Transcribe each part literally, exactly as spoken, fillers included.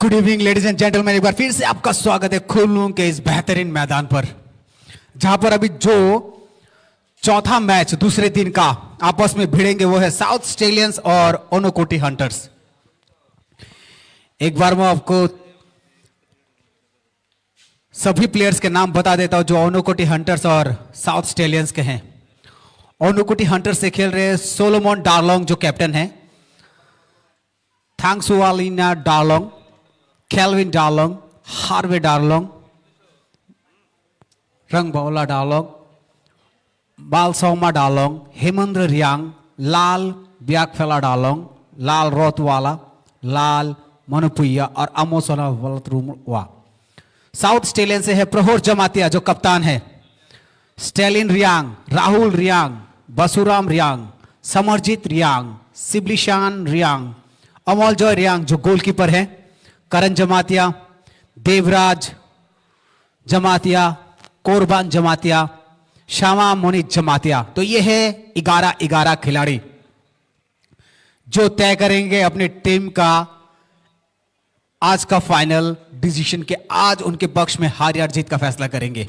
Good evening ladies and gentleman, एक बार फिर से आपका स्वागत है खुलूं के इस बेहतरीन मैदान पर, जहां पर अभी जो चौथा मैच दूसरे दिन का आपस में भिड़ेंगे, वो है साउथ स्टेलियंस और ओनोकोटी हंटर्स। एक बार मैं आपको सभी प्लेयर्स के नाम बता देता हूं जो ओनोकोटी हंटर्स और साउथ स्टेलियंस के हैं। ओनोकोटी हंटर्स से खेल रहे सोलोमन डार्लोंग जो कैप्टन है, थांगसुआलिना डार्लोंग, केल्विन डार्लोंग, हार्वे डार्लोंग, रंगबावला डार्लोंग, बालसौमा डार्लोंग, हेमेंद्र रियांग, लाल ब्याकफेला डार्लोंग, लाल रोतवाला, लाल मनुपुइया और अमोसोना वलतरुमवा। साउथ स्टेलियन से है प्रहोर जमातिया जो कप्तान है, स्टेलिन रियांग, राहुल रियांग, बसुराम रियांग, समरजीत रियांग, सिब्लिशान रियांग, अमलजॉय रियांग जो गोलकीपर है, करण जमातिया, देवराज जमातिया, कोरबान जमातिया, श्यामा मोनित जमातिया। तो ये है ग्यारह ग्यारह खिलाड़ी जो तय करेंगे अपनी टीम का आज का फाइनल डिसीजन, के आज उनके पक्ष में हार या जीत का फैसला करेंगे।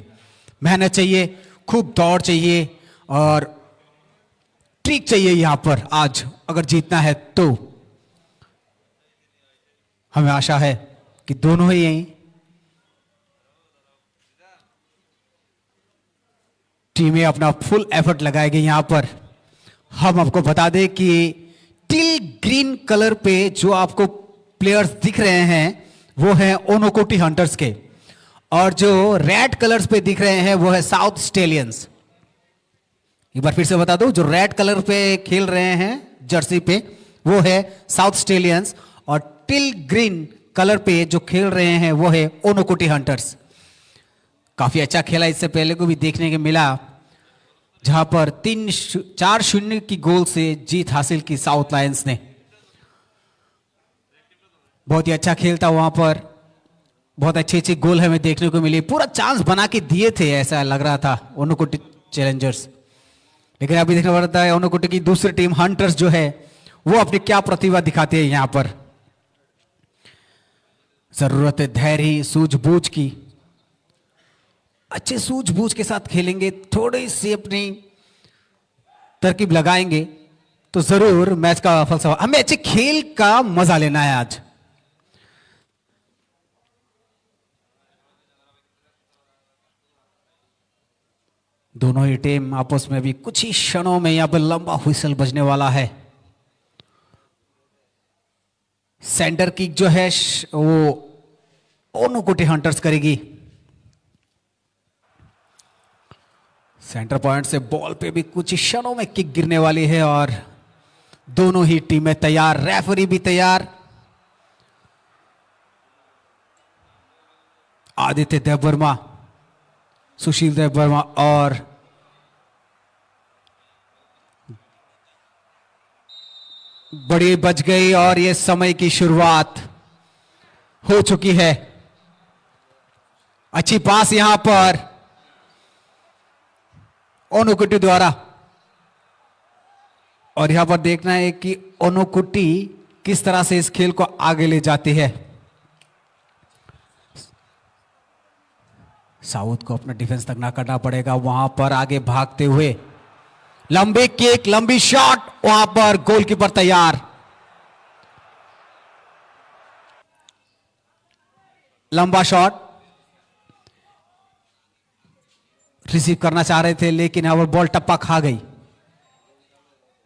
मेहनत चाहिए, खूब दौड़ चाहिए और ट्रिक चाहिए यहाँ पर आज अगर जीतना है तो। हमें आशा है कि दोनों ही टीमें अपना फुल एफर्ट लगाएगी। यहाँ पर हम आपको बता दें कि टिल ग्रीन कलर पे जो आपको प्लेयर्स दिख रहे हैं वो है ओनोकोटी हंटर्स के, और जो रेड कलर्स पे दिख रहे हैं वो है साउथ स्टेलियंस। एक बार फिर से बता दूं, जो रेड कलर पे खेल रहे हैं जर्सी पे, वो है साउथ स्टेलियंस, और टिल ग्रीन कलर पे जो खेल रहे हैं वो है ओनोकोटी हंटर्स। काफी अच्छा खेला, इससे पहले को भी देखने को मिला, जहां पर तीन शू-, चार शून्य की गोल से जीत हासिल की साउथ लायंस ने। बहुत ही अच्छा खेल था वहां पर, बहुत अच्छे अच्छे गोल हमें देखने को मिले, पूरा चांस बना के दिए थे, ऐसा लग रहा था ओनोकोटी चैलेंजर्स। लेकिन अभी देखना पड़ता है ओनोकोटी की दूसरी टीम हंटर्स जो है वो अपनी क्या प्रतिभा दिखाती है यहाँ पर। जरूरत है धैर्य, सूझबूझ की। अच्छे सूझबूझ के साथ खेलेंगे, थोड़ी सी अपनी तरकीब लगाएंगे तो जरूर मैच का फलसफा, हमें अच्छे खेल का मजा लेना है आज। दोनों ही टीम आपस में भी कुछ ही क्षणों में यहाँ पर लंबा व्हिसल बजने वाला है। सेंटर किक जो है श-, वो ओनोकोटी हंटर्स करेगी। सेंटर पॉइंट से बॉल पे भी कुछ ही क्षणों में किक गिरने वाली है और दोनों ही टीमें तैयार, रेफरी भी तैयार। आदित्य देववर्मा, सुशील देववर्मा और बड़ी बच गई और ये समय की शुरुआत हो चुकी है। अच्छी पास यहां पर ओनोकुटी द्वारा, और यहां पर देखना है कि ओनोकुटी किस तरह से इस खेल को आगे ले जाती है। साउथ को अपना डिफेंस तक ना करना पड़ेगा, वहां पर आगे भागते हुए लंबी किक, लंबी शॉट, वहां पर गोलकीपर तैयार। लंबा शॉट रिसीव करना चाह रहे थे, लेकिन अब बॉल टप्पा खा गई।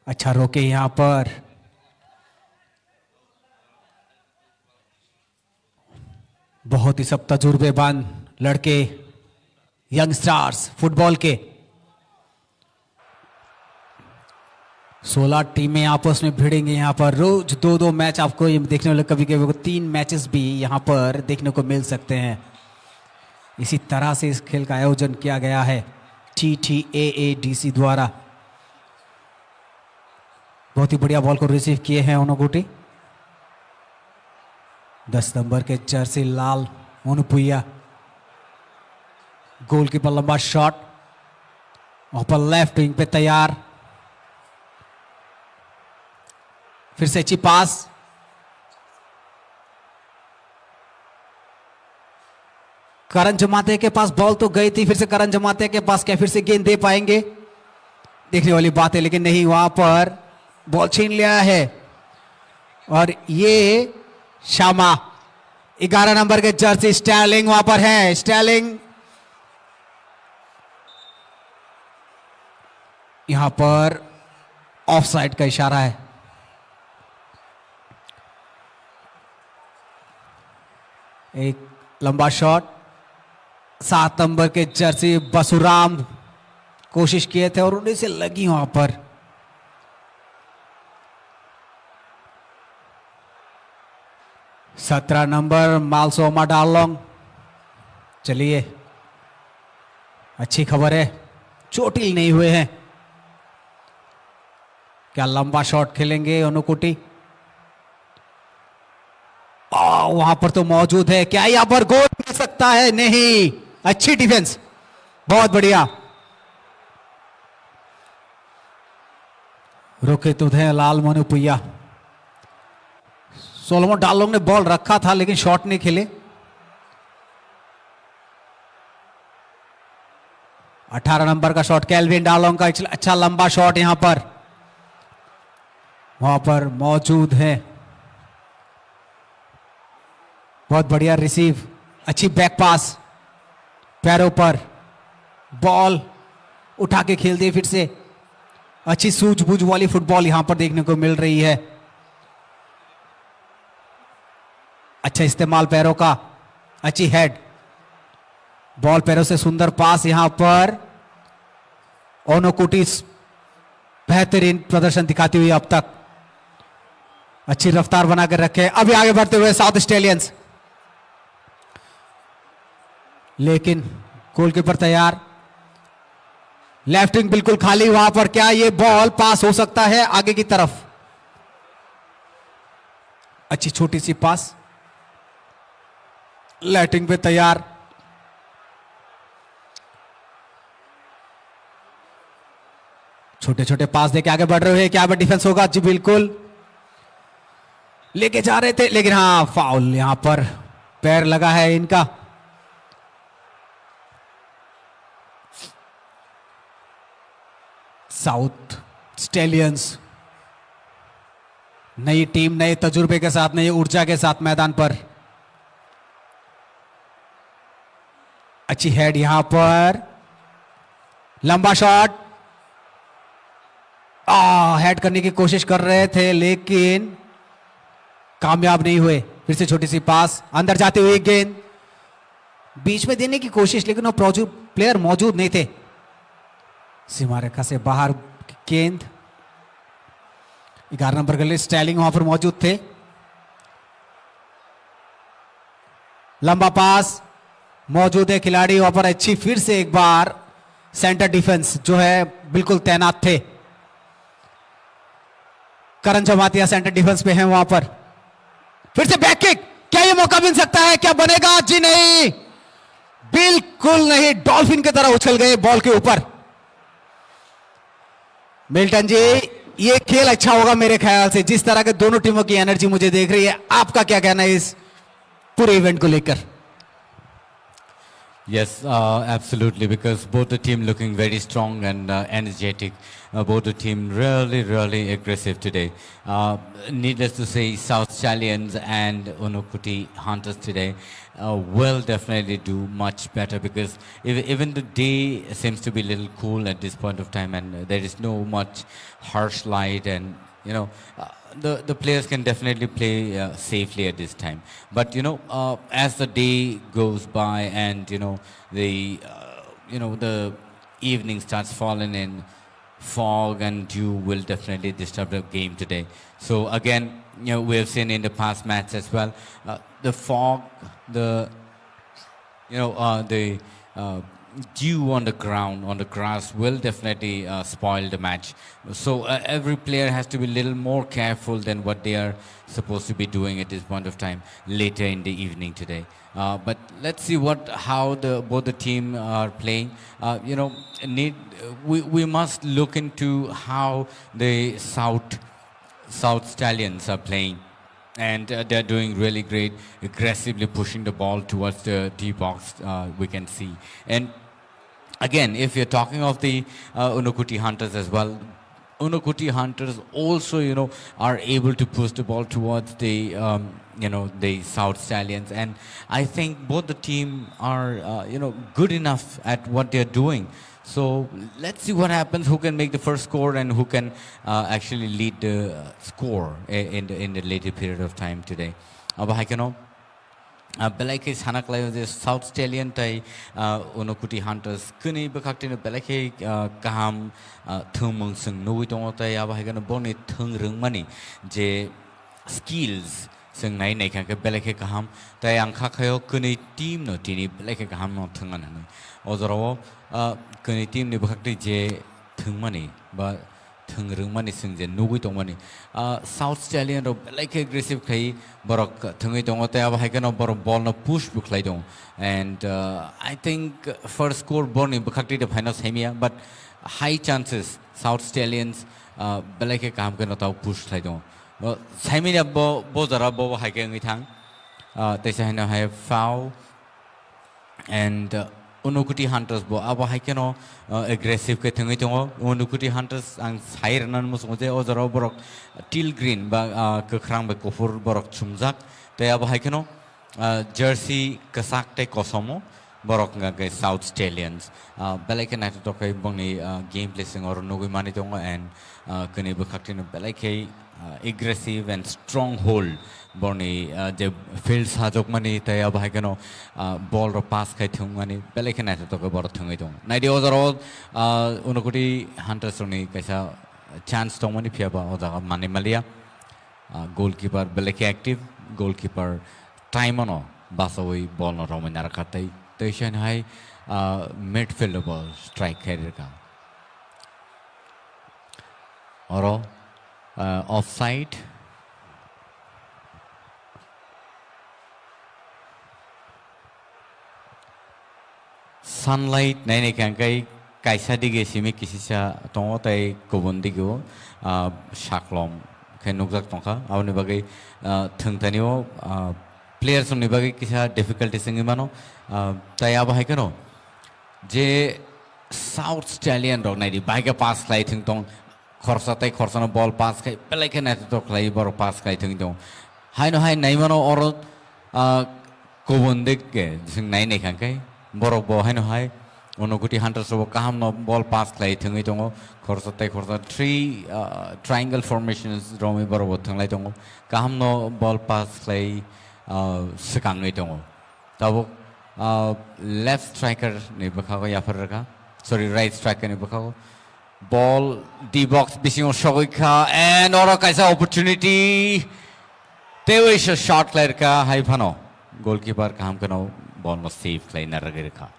अच्छा रोके यहां पर, बहुत ही सब तजुर्बेबान लड़के, यंगस्टार्स फुटबॉल के। सोलह टीमें आपस में भिड़ेंगे यहाँ पर। रोज दो दो मैच आपको ये देखने को मिले, कभी कभी आपको तीन मैचेस भी यहाँ पर देखने को मिल सकते हैं। इसी तरह से इस खेल का आयोजन किया गया है T T A A D C द्वारा। बहुत ही बढ़िया बॉल को रिसीव किए हैं ओनोगुटी। दस नंबर के जर्सी लाल ओनुपुया, गोलकीपर लंबा शॉट, वहां पर लेफ्ट विंग पे तैयार। फिर से अच्छी पास, करण जमातिया के पास बॉल तो गई थी, फिर से करण जमातिया के पास, क्या फिर से गेंद दे पाएंगे? देखने वाली बात है, लेकिन नहीं, वहां पर बॉल छीन लिया है। और ये शामा, ग्यारह नंबर के जर्सी स्टर्लिंग वहां पर है। स्टर्लिंग यहां पर ऑफसाइड का इशारा है। एक लंबा शॉट, सात नंबर के जर्सी बसुराम कोशिश किए थे और उन्हीं से लगी वहां पर। सत्रह नंबर मालसोमा डालोंग। चलिए, अच्छी खबर है, चोटिल नहीं हुए हैं। क्या लंबा शॉट खेलेंगे ओनोकुटी? आ, वहां पर तो मौजूद है, क्या यहां पर गोल मिल सकता है? नहीं, अच्छी डिफेंस, बहुत बढ़िया। रोके तो थे लाल मनुपुया। सोलोमन डालोंग ने बॉल रखा था लेकिन शॉट नहीं खेले। अठारह नंबर का शॉट, केल्विन डालोंग का अच्छा लंबा शॉट यहां पर, वहां पर मौजूद है। बहुत बढ़िया रिसीव, अच्छी बैक पास, पैरों पर बॉल उठा के खेल दिए फिर से। अच्छी सूझबूझ वाली फुटबॉल यहां पर देखने को मिल रही है। अच्छा इस्तेमाल पैरों का, अच्छी हेड, बॉल पैरों से सुंदर पास यहां पर। ओनोकुटी बेहतरीन प्रदर्शन दिखाती हुई अब तक, अच्छी रफ्तार बना के रखे। अभी आगे बढ़ते हुए साउथ स्टेलियंस, लेकिन गोलकीपर तैयार, लेफ्ट विंग बिल्कुल खाली, वहां पर क्या ये बॉल पास हो सकता है आगे की तरफ? अच्छी छोटी सी पास, लेफ्ट विंग पे तैयार, छोटे छोटे पास देके आगे बढ़ रहे हैं। क्या डिफेंस होगा? जी बिल्कुल, लेके जा रहे थे, लेकिन हाँ, फाउल, यहां पर पैर लगा है इनका। साउथ स्टेलियंस, नई टीम, नए तजुर्बे के साथ, नई ऊर्जा के साथ मैदान पर। अच्छी हेड यहां पर, लंबा शॉट, आ, हेड करने की कोशिश कर रहे थे लेकिन कामयाब नहीं हुए। फिर से छोटी सी पास, अंदर जाती हुई गेंद, बीच में देने की कोशिश, लेकिन वो प्लेयर मौजूद नहीं थे। सीमा रेखा से बाहर गेंद, ग्यारह नंबर के लिए स्टर्लिंग वहां पर मौजूद थे। लंबा पास, मौजूद है खिलाड़ी वहां पर। अच्छी, फिर से एक बार सेंटर डिफेंस जो है बिल्कुल तैनात थे। करण जमातिया सेंटर डिफेंस पे हैं वहां पर। फिर से बैक किक, क्या ये मौका मिल सकता है, क्या बनेगा? जी नहीं, बिल्कुल नहीं, डॉल्फिन की तरह उछल गए बॉल के ऊपर। मिल्टन जी, ये खेल अच्छा होगा मेरे ख्याल से, जिस तरह के दोनों टीमों की एनर्जी मुझे देख रही है। आपका क्या कहना है इस पूरे इवेंट को लेकर? Yes, uh, absolutely, because both the team looking very strong and uh, energetic. Uh, both the team really, really aggressive today. Uh, needless to say, South Stallions and Unukuti Hunters today uh, will definitely do much better because ev- even the day seems to be a little cool at this point of time, and there is no much harsh light, and you know uh, the the players can definitely play uh, safely at this time. But you know, uh, as the day goes by and you know the uh, you know the evening starts falling in, fog and dew will definitely disturb the game today. So again, you know, we have seen in the past match as well, uh, the fog, the you know uh, the uh, dew on the ground, on the grass, will definitely uh, spoil the match. So uh, every player has to be a little more careful than what they are supposed to be doing at this point of time later in the evening today. Uh, but let's see what how the both the team are playing. Uh, you know, need we, we must look into how the South South Stallions are playing. And uh, they're doing really great, aggressively pushing the ball towards the D box, uh, we can see. And again, if you're talking of the uh, Unakoti Hunters as well, Unakoti Hunters also, you know, are able to push the ball towards the, um, you know, the South Stallions. And I think both the team are, uh, you know, good enough at what they're doing. So let's see what happens, who can make the first score and who can uh, actually lead the uh, score i- in the, in the later period of time today. Abo hai kheno, uh, belai khe sana khlaio je South Stallion tai uh, Unakoti Hunters kwnwi bwkhaktino belai khe uh, kaham uh, thwngmung chwng nugwi tongo, tai abo hai kheno boni thwng rwngmani je skills chwng nai naikha khe belai khe kaham. Tai ang kha khaio kwnwi team no tini belai khe kaham no thwngna nangnai. O jorao, ah, kwnwi team ni bwkhak twi je thwngmani ba thwng rwngmani chwng je nugwi tongmani. Ah, South Stallion rok belai khe aggressive khai borok thwngwi tongo, tei abo hai kheno borok ball no push bo khlai tongo. And, ah, I think first score ball ni bwkhak twi de phaino saimia, but high chances South Stallions, ah, belai khe kaham kheno tao push khlai tongo. Bo, saimanya bo, bo jora bo, bo hai khe wngwi thang. Ah, teisa haino hai foul. And, uh, Unakoti Hunters bo abo hai kheno, uh, aggressive khe thwngwi tongo. Unakoti Hunters ang sai rwna muchungo je o jora borok teal green ba, uh, kwkhwrang bai kuphur borok chumjak. Tei abo hai kheno, uh, jersey kwchak tei kosomo borok wngkha khe South Stallions. Ah, belai khe naithothok khe bongni, ah, gameplay chwng oro nugwi mani tongo and, ah, kwnwi bwkhaktino belai khe, ah, aggressive and strong hold borni, ah, je field sajokmani tei abo hai kheno, ah, ball rok pass khai thwngmani belai khe naithothok khe borok thwngwi tongo. Naidi o jorao, ah, Unakoti Hunters rokni kaisa chance tongmani phiya ba o jaga manwi maliya. Ah, goalkeeper belai khe active, goalkeeper time ano basawi ball no romwi narwkha tei, tei sini hai, ah, midfield bo strike khai rwkha. Oro, ah, offside. Sunlight nainai khe ang kai kaisa dige simi kisisa tongo tei kubun digeo, ah, saklom khe nukjak tongkha. Aboni bagwi, ah, thwngthanio, ah, players rokni bagwi kisa difficulties wngwi mano. Ah, tai abo hai kheno je South Stallion rok naidi bahai khe pass khlai thwng tong, khorsa tei khorsano ball pass khai belai khe naithothok khlai borok pass khai thwng tong. Haino hai naimano oro, ah, kubun dik khe chwng nai naikha khe borok bo haino hai Unakoti Hunters bo kaham no ball pass khlai thwngwi tongo. Khorsa tei khorsa three, ah, triangle formations romwi borok bo thwnglai tongo. Kaham no ball pass khlai, ah, swkangwi tongo. Tabuk, ah, left striker ni bwkhago yaphar rwkha. Sorry, right striker ni bwkhago. Ball D box bisingo sogwi kha and oro kaisa opportunity. Tewi se shot khlai rwkha hai phano. Goalkeeper kaham kheno ball no save khlai na rwgwi rwkha.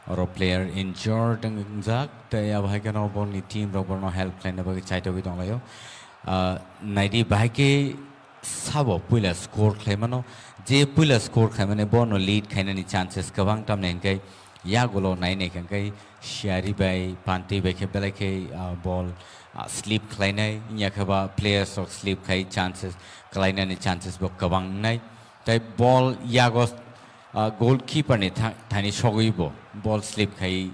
Oro player injured wngjak, tei abo hai kheno boni team rok bono help khlaina bagwi chaitogwi tonglaio. Ah, naidi bahai khe sabo puila score khlaimano, je puila score khlaimani bono lead khainani chances kwbang, tamni hwnkhe yagulo nai nai khe hwnkhe Siyari bai Panti bai khe belai khe, ah, ball, ah, slip khlainai, wngya khe ba players rok slip khai chances khlainani chances bo kwbang wngnai. Tei ball yago, ah, goalkeeper ni tha-, thani sogwi bo ball slip khai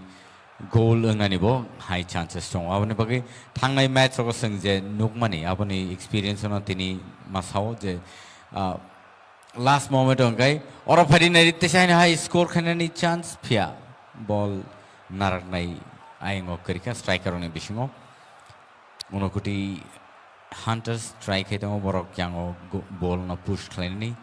goal wngnani bo hai chances tongo. Aboni bagwi thangnai match rogo chwng je nukmani, aboni experience no tini ma sao je, ah, last moment o hwnkhe oro phaidi nai teisa haino hai score khainani chance phiya ball naraknai ayang o kwrwi kha striker rokni bisingo. Unakoti Hunters try khai tongo, borok yango go-, ball no push khlainani.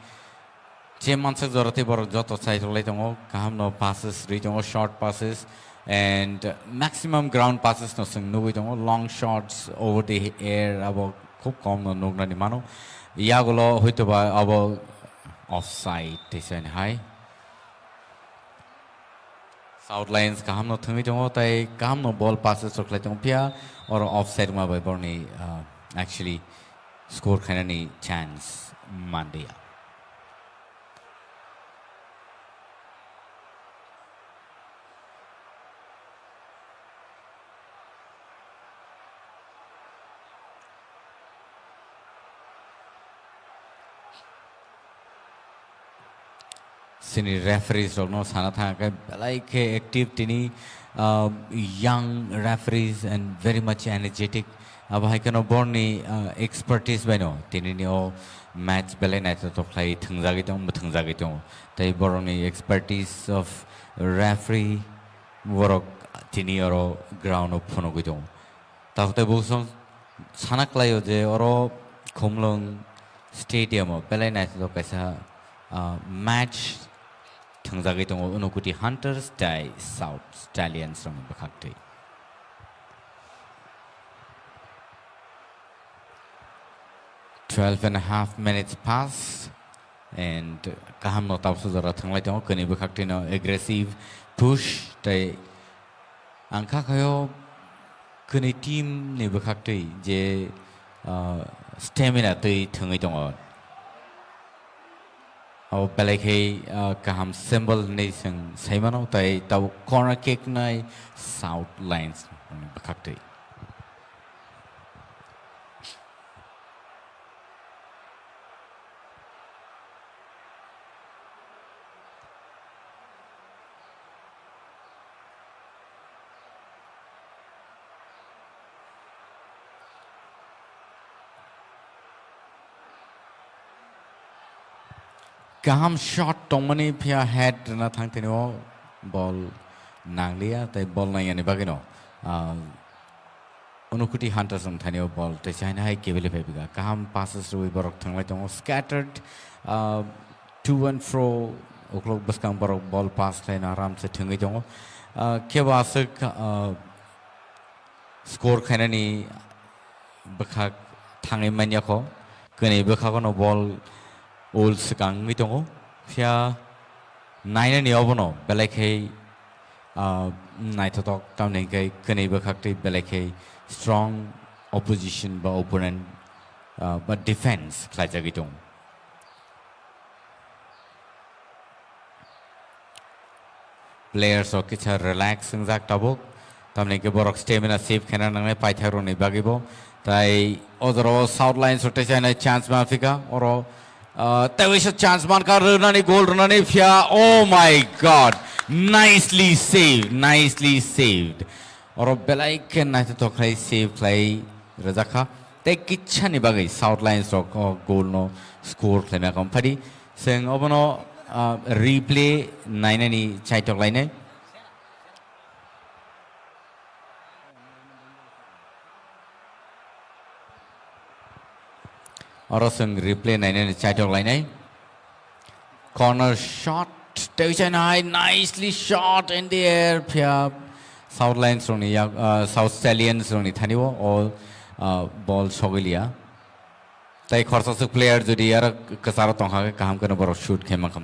Je mansak jora tei borok joto chaitok lai tongo, kaham no passes rwi tongo, short passes and maximum ground passes no chwng nugwi tongo, long shots over the air abo khub kom no nuknani mano. Yagulo hoito ba abo offside teisa ni hai. South Lions kaham no thwngwi tongo, tei kaham no ball passes rok khlai tongo, phiya oro offside wngma bai borni, ah, actually score khainani chance manliya. Chini referees rokno sana thang khe belai khe active tini, uh, young referees and very much energetic. Abo hai kheno borni, uh, expertise baino tini ni o match belai naithotok khlai thwngjagwi tongo, mwthwngjagwi tongo. Tei borokni expertise of referee borok tini oro ground o phunugwi tongo. Tabuk tei bukhuksong sana khlaio je oro Khumlwng Stadium o belai naithotok kaisa, ah, match thwngjagwi tongo Unukoti Hunters tei South Stallions rokni bwkhaktwi. Twelve and a half minutes pass and kaham no tabuk jora thwnglai tongo, kwnwi bwkhaktwi no aggressive push tei ang kha khaio kwnwi team ni bwkhaktwi je, ah, stamina twi thwngwi tongo. Abo belai khe, ah, kaham symbol hinwi chwng sai mano, tei tabuk corner kick nai South Lions bwkhaktwi. Kaham shot tongmani phiya head rwna thang tini o ball nangliya tei ball nangyani bagwino, ah, Unukoti Hunters wng thani o ball tei chahina hai kebele phai bwkha. Kaham passes rwui borok thwnglai tongo. Scattered, ah, to and fro, uklok bwskang borok ball pass khlaina aram se thwngwi tongo. Ah, kebo aswk, ah, score khainani bwkhak thangwi manya kho. Kwnwi bwkhago no ball ul swkang wngwi tongo. Phiya nainani obono belai khe, ah, naithotok, tamni hwnkhe kwnwi bwkhaktwi belai khe strong opposition ba opponent, ah, ba defense khlaijagwi tongo. Players rok kisa relax wngjak tabuk, tamni hwnkhe borok stamina save khaina nangnai paithak rokni bagwi bo. Tai o jora o South Lions rok teisa chance ma phika oro, ah, tei waisa chance mankha rwnani, goal rwnani phiya, oh my God, nicely saved, nicely saved. Oro belai khe naithotok khlai save khlai rwjak kha. Tei kisa ni bagwi South Lions rok o goal no score khlaima kha. Phadi chwng obono, ah, replay nainani chaitok lainai. Oro chwng replay nainani chaitok lainai. Corner shot, tei chaina hai, nicely shot in the air, phiya South Lions rokni yak, ah, South Stallions rokni thani o, o, ah, ball sogwi liya. Tei khorsa swk player jodi aro kwcharo tongkha khe kaham kheno borok shoot khe mankha.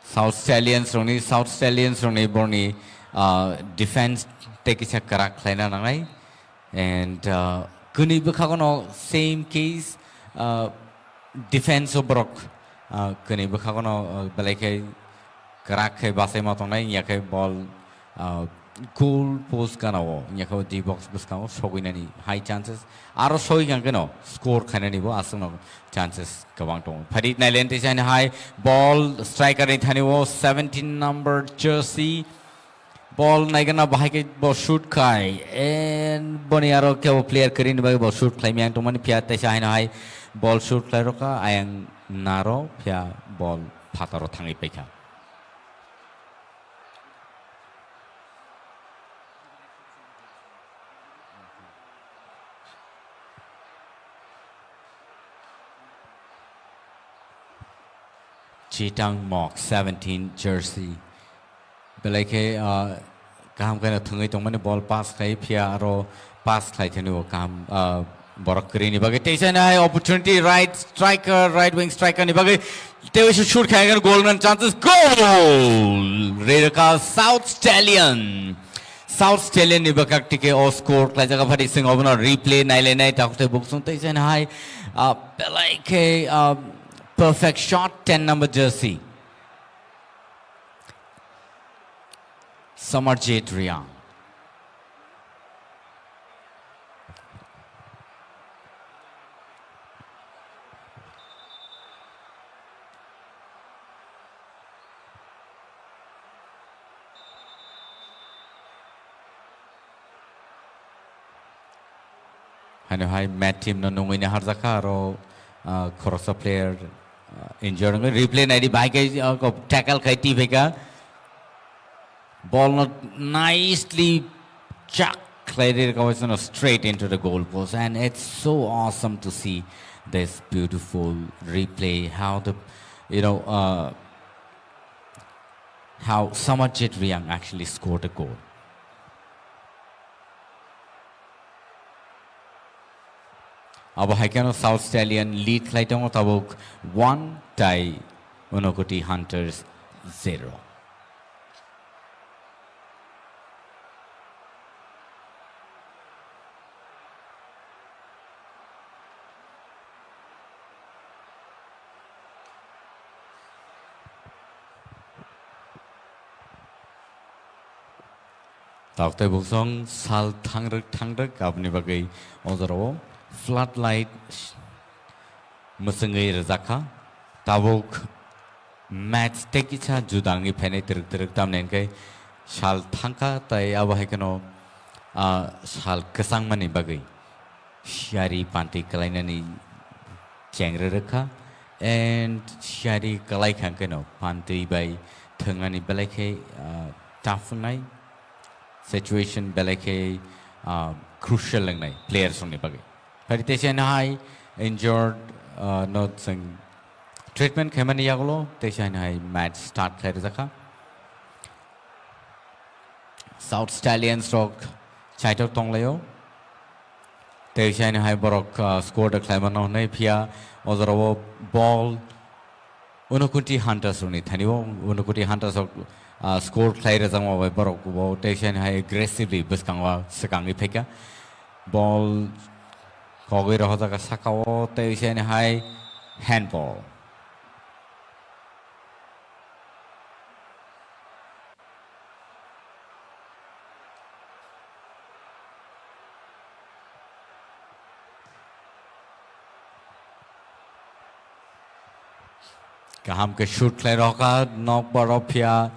South Stallions rokni, South Stallions rokni borni, ah, defense tei kisa kwrak khlaina nangnai. And, ah, kwnwi bwkhago no same case, ah, defense o borok, ah, kwnwi bwkhago no, ah, belai khe kwrak khe bachaima tongnai, wngya khe ball, ah, goal post gana o, wngya khe o D box bwskango sogwinani high chances. Aro sogwi kha khe no score khainani bo aswkno chances kwbang tongo. Phadi nailen tei chani hai ball striker ni thani o seventeen number jersey. Ball naigana bahai khe bo shoot khai. And boni aro kebo player kwrwini bagwi bo shoot khlai miyang tongmani phiya teisa haino hai ball shoot khlai rokha ayang naro phiya ball phataro thangwi paikha. Chitang Mok seventeen jersey. Belai khe, ah, kaham khe no thwngwi tongmani ball pass khai phiya aro pass khlai thani o kaham, ah, Borok kwrwini bagwi teisa nai opportunity, right striker, right wing striker ni bagwi teisa shoot khai, golden chances, goal! Rereka South Stallion. South Stallion ni bwkhak tike o score khlaijak, aphadi sing obono replay nailainai, takhuk tei buksong teisa nai, ah, belai khe, ah, perfect shot, ten number jersey. Samarjit Riang. Haino hai Matt Team no nungwi ni harjakha, aro, ah, khoroksa player, ah, injured wngwi. Replay naidi, bai khe, ah, ko tackle khai twi phaikha. Ball no nicely chuck khlai ri rwkha, straight into the goal post, and it's so awesome to see this beautiful replay, how the, you know, uh, how Samarjit Riang actually scored a goal. Abo hai kheno South Stallion lead khlai tongo tabuk one tai Unokoti Hunters zero. Tabuk tei buksong sal thangrwk thangrwk, aboni bagwi o jorao floodlight mwswngwi rwjakha. Tabuk match tei kisa juda wngwi phainai twrwk twrwk, tamni hwnkhe sal thangkha tei abo hai kheno, ah, sal kwchangmani bagwi siyari pantwi kwlainani chengrwrwkha, and siyari kwlaikha hwnkhe no pantwi bai thwngnani belai khe, ah, tough wngnai, situation belai khe, ah, crucial wngnai players rokni bagwi. Phai teisa hai injured, ah, no chwng treatment khaimani yagulo teisa hai match start khlai rwjakha. South Stallions rok chaitok tonglaio. Teisa hai borok, ah, score da khlaimano hwnwi, phiya o jorao ball Unokoti Hunters rokni thani o, Unokoti Hunters rok, ah, score khlai rwjakma bai borok bo teisa hai aggressively bwskango swkangwi phaikha. Ball kogwi rohorjak saka o, teisa hai handball. Kaham khe shoot khlai rokha, nokbar o phiya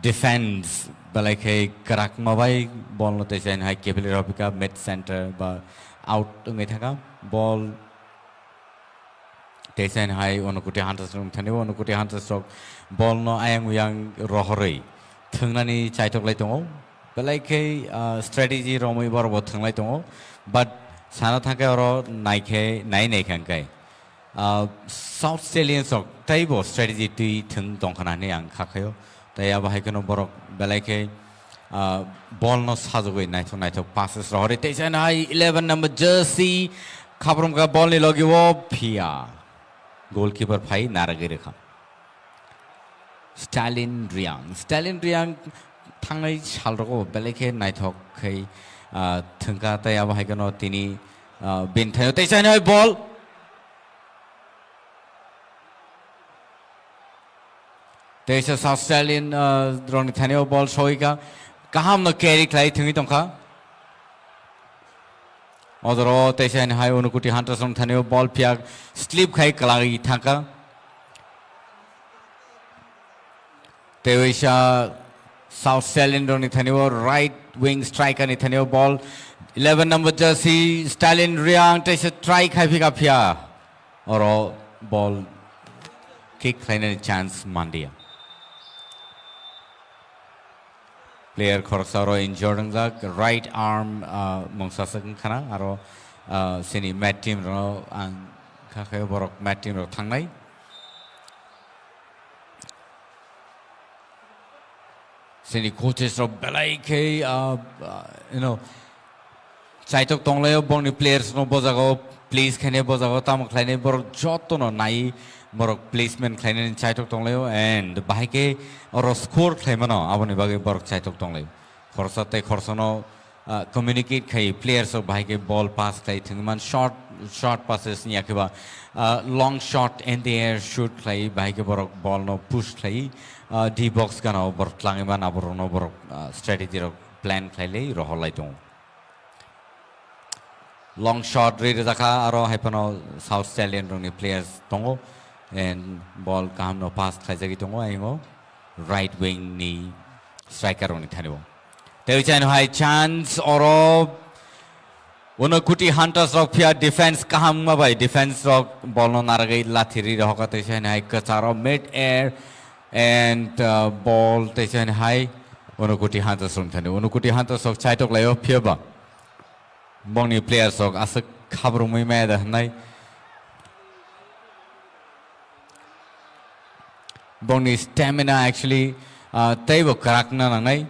defense belai khe kwrakma bai ball no teisa hai kebili rw phaikha, mid center ba out wngwi thangkha. Ball teisa hai Unokoti Hunters rok thani o, Unokoti Hunters rok ball no ayang uyang rohorwi thwngnani chaitok lai tongo. Belai khe, ah, strategy romwi borok bo thwnglai tongo. But sana thangkhe oro naikhe, nai naikha hwnkhe, ah, South Stallions rok teibo strategy twi thwng tongkha na hinwi ang kha khaio. Tei abo hai kheno borok belai khe, ah, ball no sajagwi naithok naithok passes rohorwi teisa hai eleven number jersey khaprumkha ball ni logi o, phiya goalkeeper phai narwgwi rwkha. Stalin Riang. Stalin Riang thangnai salrogo belai khe naithok khai, ah, thwngkha, tei abo hai kheno tini, ah, bini thaio teisa hai ball. Teisa South Stallion, ah, rokni thanio ball soika. Kaham no carry khlai thwngwi tongkha. Ojoro teisa hai Unokoti Hunters rokni thanio ball phiya slip khai kwlagwi thangkha. Teisa South Stallion rokni thanio right wing striker ni thanio ball. Eleven number jersey Stalin Riang teisa try khai phika phiya. Oro ball kick khlainani chance manliya. Player khoroksa oro injured wngjak, right arm, ah, mungsa swk wngkhana, aro, ah, sini Matt Team rok ang kha khe borok Matt Team rok thangnai. Sini coaches rok belai khe, ah, ah, you know, Chaitok tonglaio, bongni players no bojago, please khainai bojago, tamo khlainai borok jotono nai borok placement khlainani chaitok tonglaio, and bahai khe oro score khlaimano, aboni bagwi borok chaitok tonglaio. Khorsa tei khorsano, ah, communicate khai players rok bahai khe ball pass khlai thwngman, short, short passes ni yakhe ba, ah, long shot in the air shoot khlai, bahai khe borok ball no push khlai, ah, D box gana o borok tlangwi man, aborokno borok, ah, strategy rok plan khlai lai rohor lai tongo. Long shot ri rijak kha, aro hai phano South Stallion rokni players tongo, and ball kaham no pass khlaijagwi tongo, ayungo right wing ni striker rokni thani o. Tei chai no hai chance oro Uno Kuti Hunters rok phiya defense kaham ma bai, defense rok ball no naragwi lathi ri rohor kha, tei chai no hai kwcharo mid air and, uh, ball tei chai no hai Uno Kuti Hunters rok thani. Uno Kuti Hunters rok chaitok laio phiya ba. Bongni players rok aswk khabrumwi maya da hwnwi. Bongni stamina actually, ah, teibo kwrakna nangnai.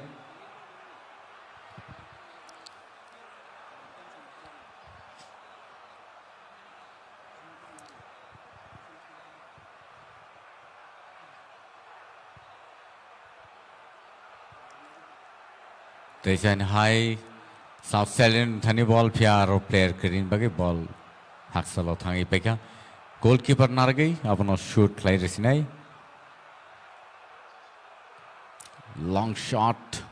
Tei chai no hai South Stallion thani ball phiya aro player kwrwini bagwi ball haksalo thangwi paikha. Goalkeeper nargwi abono shoot khlai rwsinai. Long shot.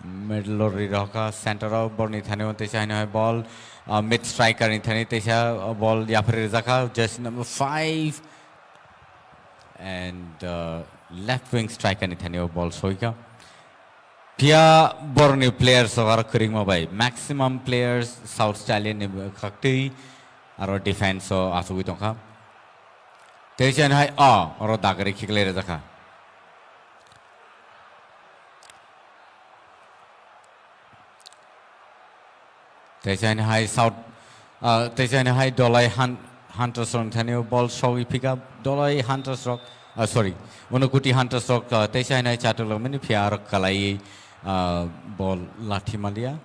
Middle o ri rohor kha, center o borni thani o tei chai no hai ball, ah, mid striker ni thani teisa, ah, ball yaphri rijak kha, jersey number five. And, uh, left wing striker ni thani o ball soi kha. Phiya borni players rok aro kwrwngma bai, maximum players South Stallion ni khaktwi aro defense o achugwi tongkha. Tei chai no hai, oh, oro dagari khiklai rijak kha. Tei chai no hai South, ah, tei chai no hai Dolai Han-, Hunters rok thani o ball sogwi phika, Dolai Hunters rok, ah, sorry, Uno Kuti Hunters rok, ah, tei chai no hai chatok lok mani phiya aro kalai, ah, ball lathi malia.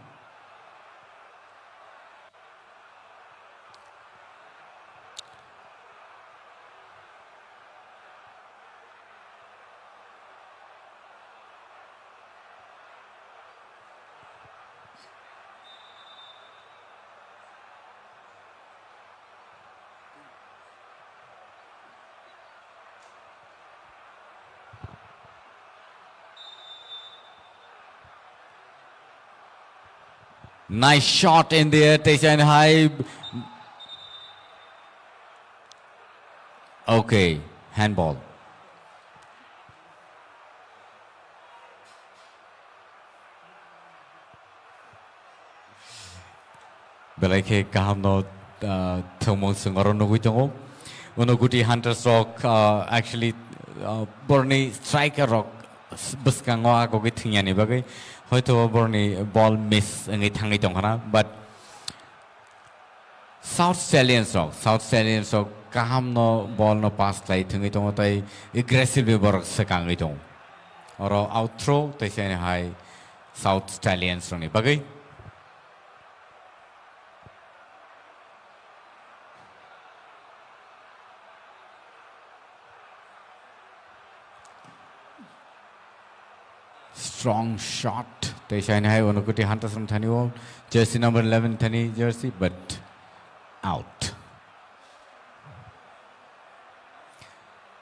Nice shot in the air, tei chai no hai. Okay, handball. Belai khe kaham no, ah, thwngmung chwng oro nugwi tongo. Uno Kuti Hunters rok, ah, actually, ah, borni striker rok s-, bwskango agogwi thwngya ni bagwi hoito borni ball miss wngwi thangwi tongkhana, but South Stallions rok, South Stallions rok kaham no ball no pass khlai thwngwi tongo tei aggressively borok swkangwi tongo. Oro out throw tei chai no hai South Stallions rokni bagwi. Strong shot. Tei chai no hai Uno Kuti Hunters rok thani o jersey number eleven thani jersey, but out.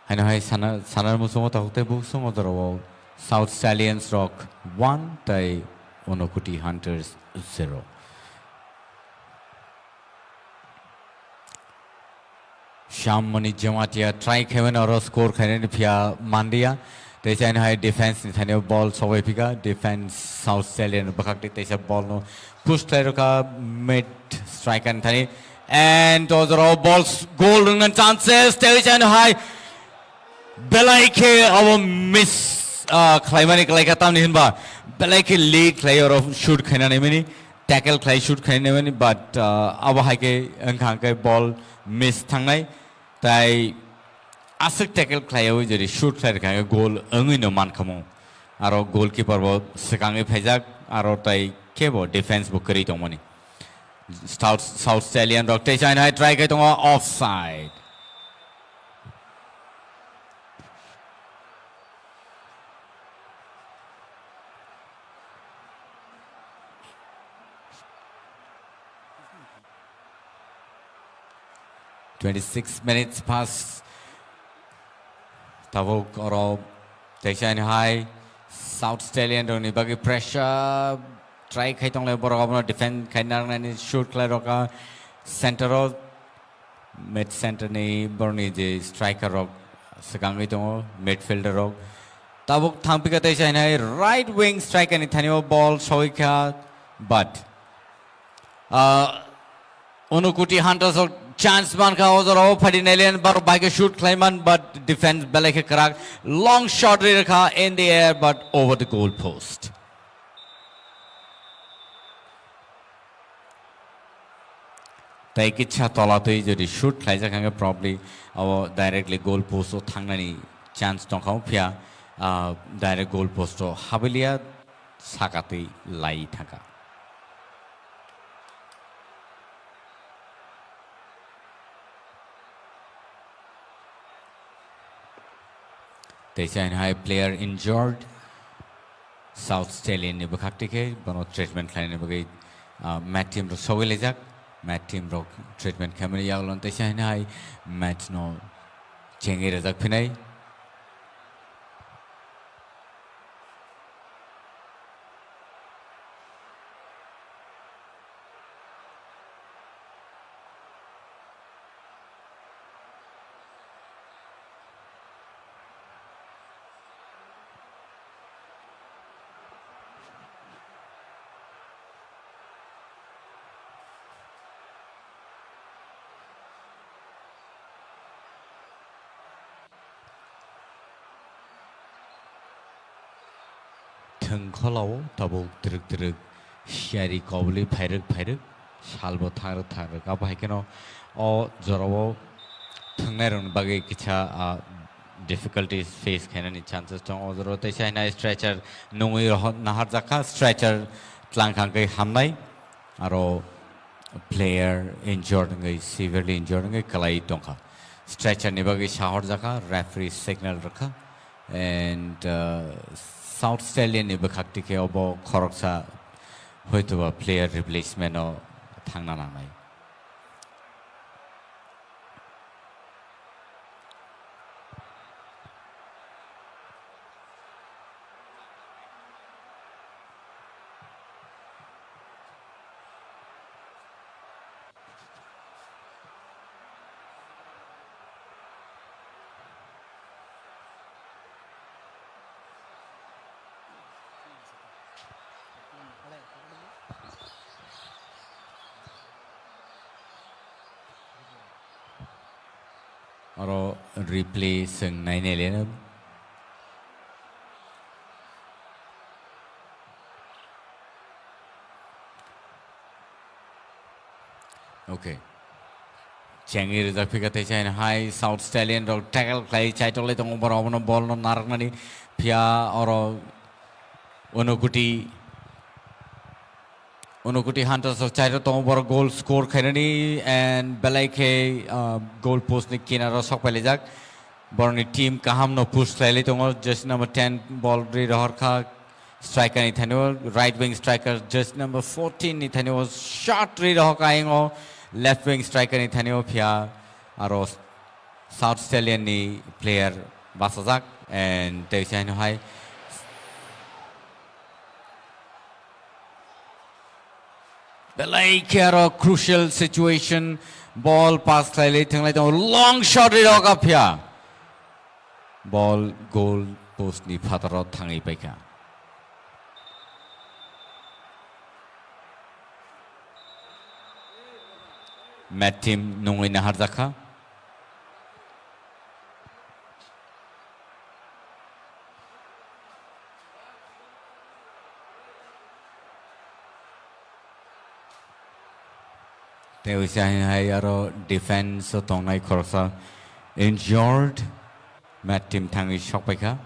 Haino hai sana, sana muchungo tabuk tei bukchungo dorao South Stallions rok one tei Uno Kuti Hunters zero. Shyamoni Jamatia try khaimani oro score khainani phiya manliya. Tei chai no hai defense ni thani ball sogwi phika. Defense South Stallion bwkhak tei teisa ball no push khlai rwkha mid striker ni thani. And o jorao ball s-, goal rwngna chances. Tei chai no hai belai khe abo miss, ah, khlaimani kwlai kha tamni hinba belai khe lead khlai oro shoot khainani mani. Tackle khlai shoot khainani mani, but, uh, abo hai khe wngkha hwnkhe ball miss thangnai. Tai aswk tackle khlaiwi jodi shoot khlai rwkha hwnkhe goal wngwi no mankhamu. Aro goalkeeper bo swkangwi phaijak, aro tai kebo defense bo kwrwi tongmani. South, South Stallion rok tei chainai try khai tongo, offside. Twenty-six minutes pass. Tabuk oro teisa hai South Stallion rokni bagwi pressure try khai tonglai, borok abono defend khai narwknani shoot khlai rokha center o, mid center ni borokni je striker rok swkangwi tongo, midfielder rok. Tabuk thangpikha teisa hai right wing striker ni thani o ball sogwi kha, but, uh, Unukuti Hunters rok chance mankha o jorao, phadi nailen bar bai khe shoot khlaiman, but defense belai khe kwrak, long shot ri rwkha in the air but over the goal post. Tei kitsa tola twi jodi shoot khlaijak hwnkhe probably abo directly goal post o thangnani chance tongkha, phiya, ah, direct goal post o habaliya, sakatwi lai thangkha. Teisa hai player injured. South Stallion ni bwkhak tikhe bono treatment khlainani bagwi, ah, Matt team rok sogwi laijak. Matt team rok treatment khaimani yagulo teisa hai Matt no chengwi rwjak phinai. Thwngkholao tabuk twrwk twrwk siyari koboli phairwk phairwk salbo thangrwk thangrwk. Abo hai kheno o jorao thwngnairokni bagwi kisa, ah, difficulties face khainani chances tongo. O jorao teisa hai stretcher nungwi rohor naharjakha, stretcher tlang kha hwnkhe hamnai. Aro player injured wngwi, severely injured wngwi kwlai tongkha. Stretcher ni bagwi sahorjakha, referee signal rwkha. And, uh, South Stallion ni bwkhak tikhe obo khoroksa hoitoba player replacement o thangna nangnai. Oro replay swng nainai le. Okay. Chengwi rijak phika tei chaina hai South Stallion rok tackle khlai chaitok lai tongo, borok abono ball no narwknani phiya oro Unukuti, Unukuti Hunters rok chaitok tongo, borok goal score khainani and belai khe, uh, goal post ni kinaro sok pailaijak. Borokni team kaham no push khlailai tongo, jersey number ten ball ri rohor kha. Striker ni thani o, right wing striker, jersey number fourteen ni thani o shot ri rohor kha ayang o, left wing striker ni thani o phiya aro South Stallion ni player bachajak and tei se haino hai belai khe aro crucial situation, ball pass khlailai thanglai tongo, long shot ri rohor kha phiya. Ball goal post ni phataro thangwi paikha. Matt team nungwi naharjakha. Tei uisa hai aro defense o tongnai khoroksa injured, Matt team thangwi sokpaikha.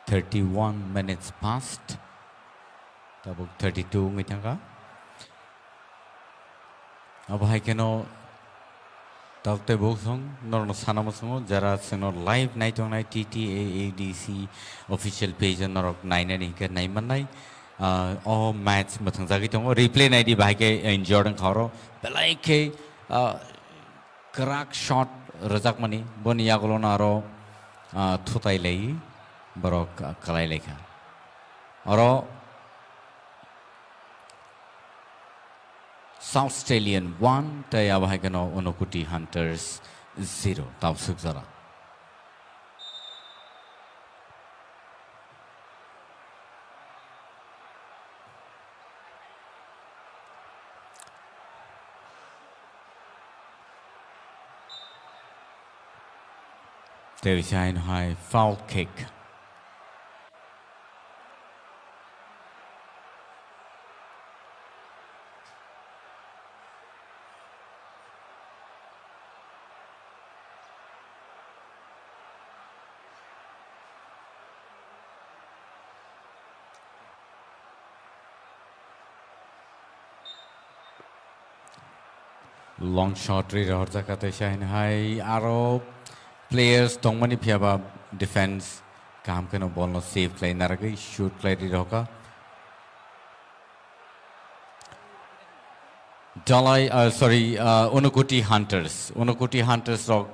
Thirty-one minutes past. Tabuk thirty-two wngwi thangkha. Abo hai kheno tabuk tei buk song norokno sana muchungo, jara chwngno live naitongnai T T A A D C official page o norok nainani hinkhe naimannai. Ah, o match mwthangjagwi tongo, replay naidi, bahai khe injured wngkha oro, belai khe, ah, kwrak shot rwjakmani, boni yagulono aro, ah, thutai lai borok, ah, kwlai laikha. Oro South Stallion one tei abo hai kheno Unukuti Hunters zero, tabuk swk jora. Tei uaisa haino hai foul kick. Long shot ri rohorjak kha, tei saini hai aro players tongmani, phiya ba defense kaham kheno ball no save khlai narwgwi shoot khlai ri rohorkha. Dalai, uh, sorry, uh, Unukuti Hunters. Unukuti Hunters rok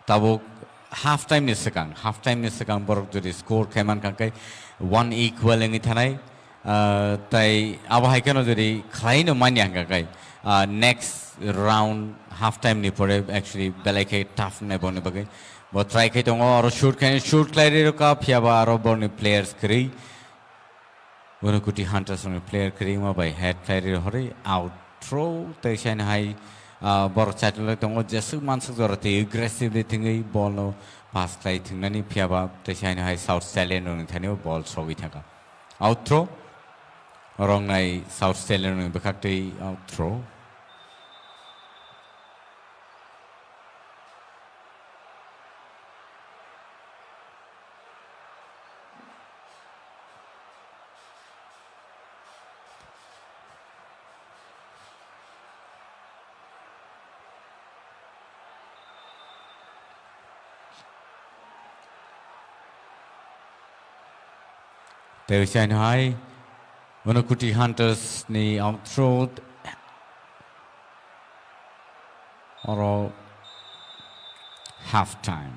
tabuk half time ni swkang, half time ni swkang borok jodi score khai mankha khe one equal wngwi thanai. Uh, tai abo hai kheno jodi khlai no manya hwnkha khe, uh, next round half time ni pore actually belai khe tough wngnai boni bagwi. Bo try khai tongo, aro shoot khai, shoot khlai ri rwkha, phiya ba aro borokni players kwrwi. Unukuti Hunters ni player kwrwima bai head khlai ri rohorwi out throw, tei saini hai, ah, borok chaitulai tongo, jeswk manswk jora tei aggressively thwngwi ball no pass khlai thwngnani, phiya ba tei saini hai South Stallion rokni thani o ball sogwi thangkha. Out throw, oro wngnai South Stallion rokni bwkhak tei out throw. Tei uaisa haino hai Unukuti Hunters ni out throw. Oro half time.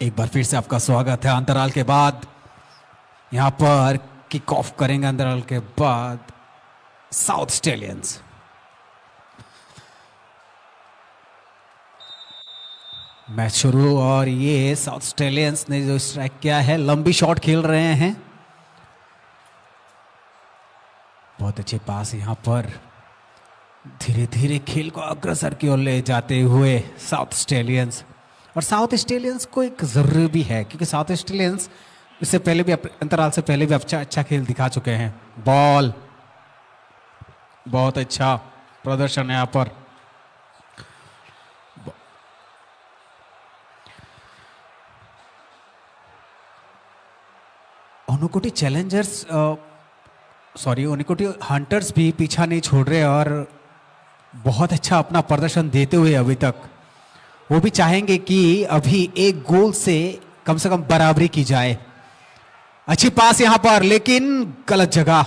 एक बार फिर से आपका स्वागत है अंतराल के बाद। यहाँ पर किक ऑफ करेंगे अंतराल के बाद साउथ स्टेलियंस। मैच शुरू और ये साउथ स्टेलियंस ने जो स्ट्राइक किया है, लंबी शॉट खेल रहे हैं। बहुत अच्छे पास यहाँ पर, धीरे धीरे खेल को अग्रसर की ओर ले जाते हुए साउथ स्टेलियंस। और साउथ स्टेलियंस को एक ज़रूरी भी है, क्योंकि साउथ स्टेलियंस इससे पहले भी अप-, अंतराल से पहले भी अच्छा अच्छा खेल दिखा चुके हैं। बॉल, बहुत अच्छा प्रदर्शन है यहाँ पर। अनुकोटी चैलेंजर्स, सॉरी, अनुकोटी हंटर्स भी पीछा नहीं छोड़ रहे और बहुत अच्छा अपना प्रदर्शन देते हुए अभी तक। वो भी चाहेंगे कि अभी एक गोल से कम से कम बराबरी की जाए। अच्छी पास यहाँ पर, लेकिन गलत जगह।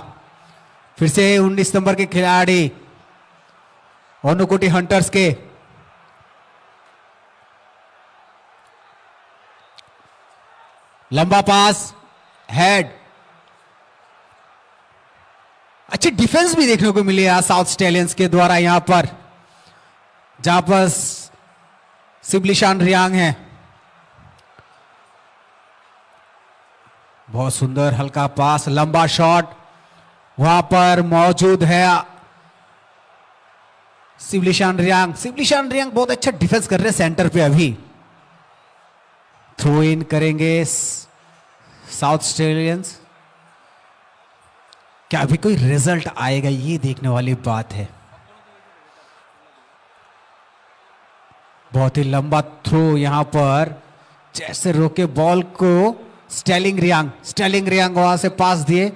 फिर से उन्नीस नंबर के खिलाड़ी अनुकोटी हंटर्स के, लंबा पास, हेड। अच्छी डिफेंस भी देखने को मिली है साउथ स्टेलियंस के द्वारा यहाँ पर, जहां पर सिबलिशान रियांग है। बहुत सुंदर हल्का पास, लंबा शॉट वहां पर मौजूद है। सिबलिशान रियांग, सिबलिशान रियांग बहुत अच्छा डिफेंस कर रहे हैं सेंटर पे। अभी थ्रो इन करेंगे साउथ स्टेलियंस। क्या अभी कोई रिजल्ट आएगा, ये देखने वाली बात है। बहुत ही लंबा थ्रो यहाँ पर, जैसे रोके बॉल को स्टेलिंग रियांग, स्टेलिंग रियांग वहां से पास दिए।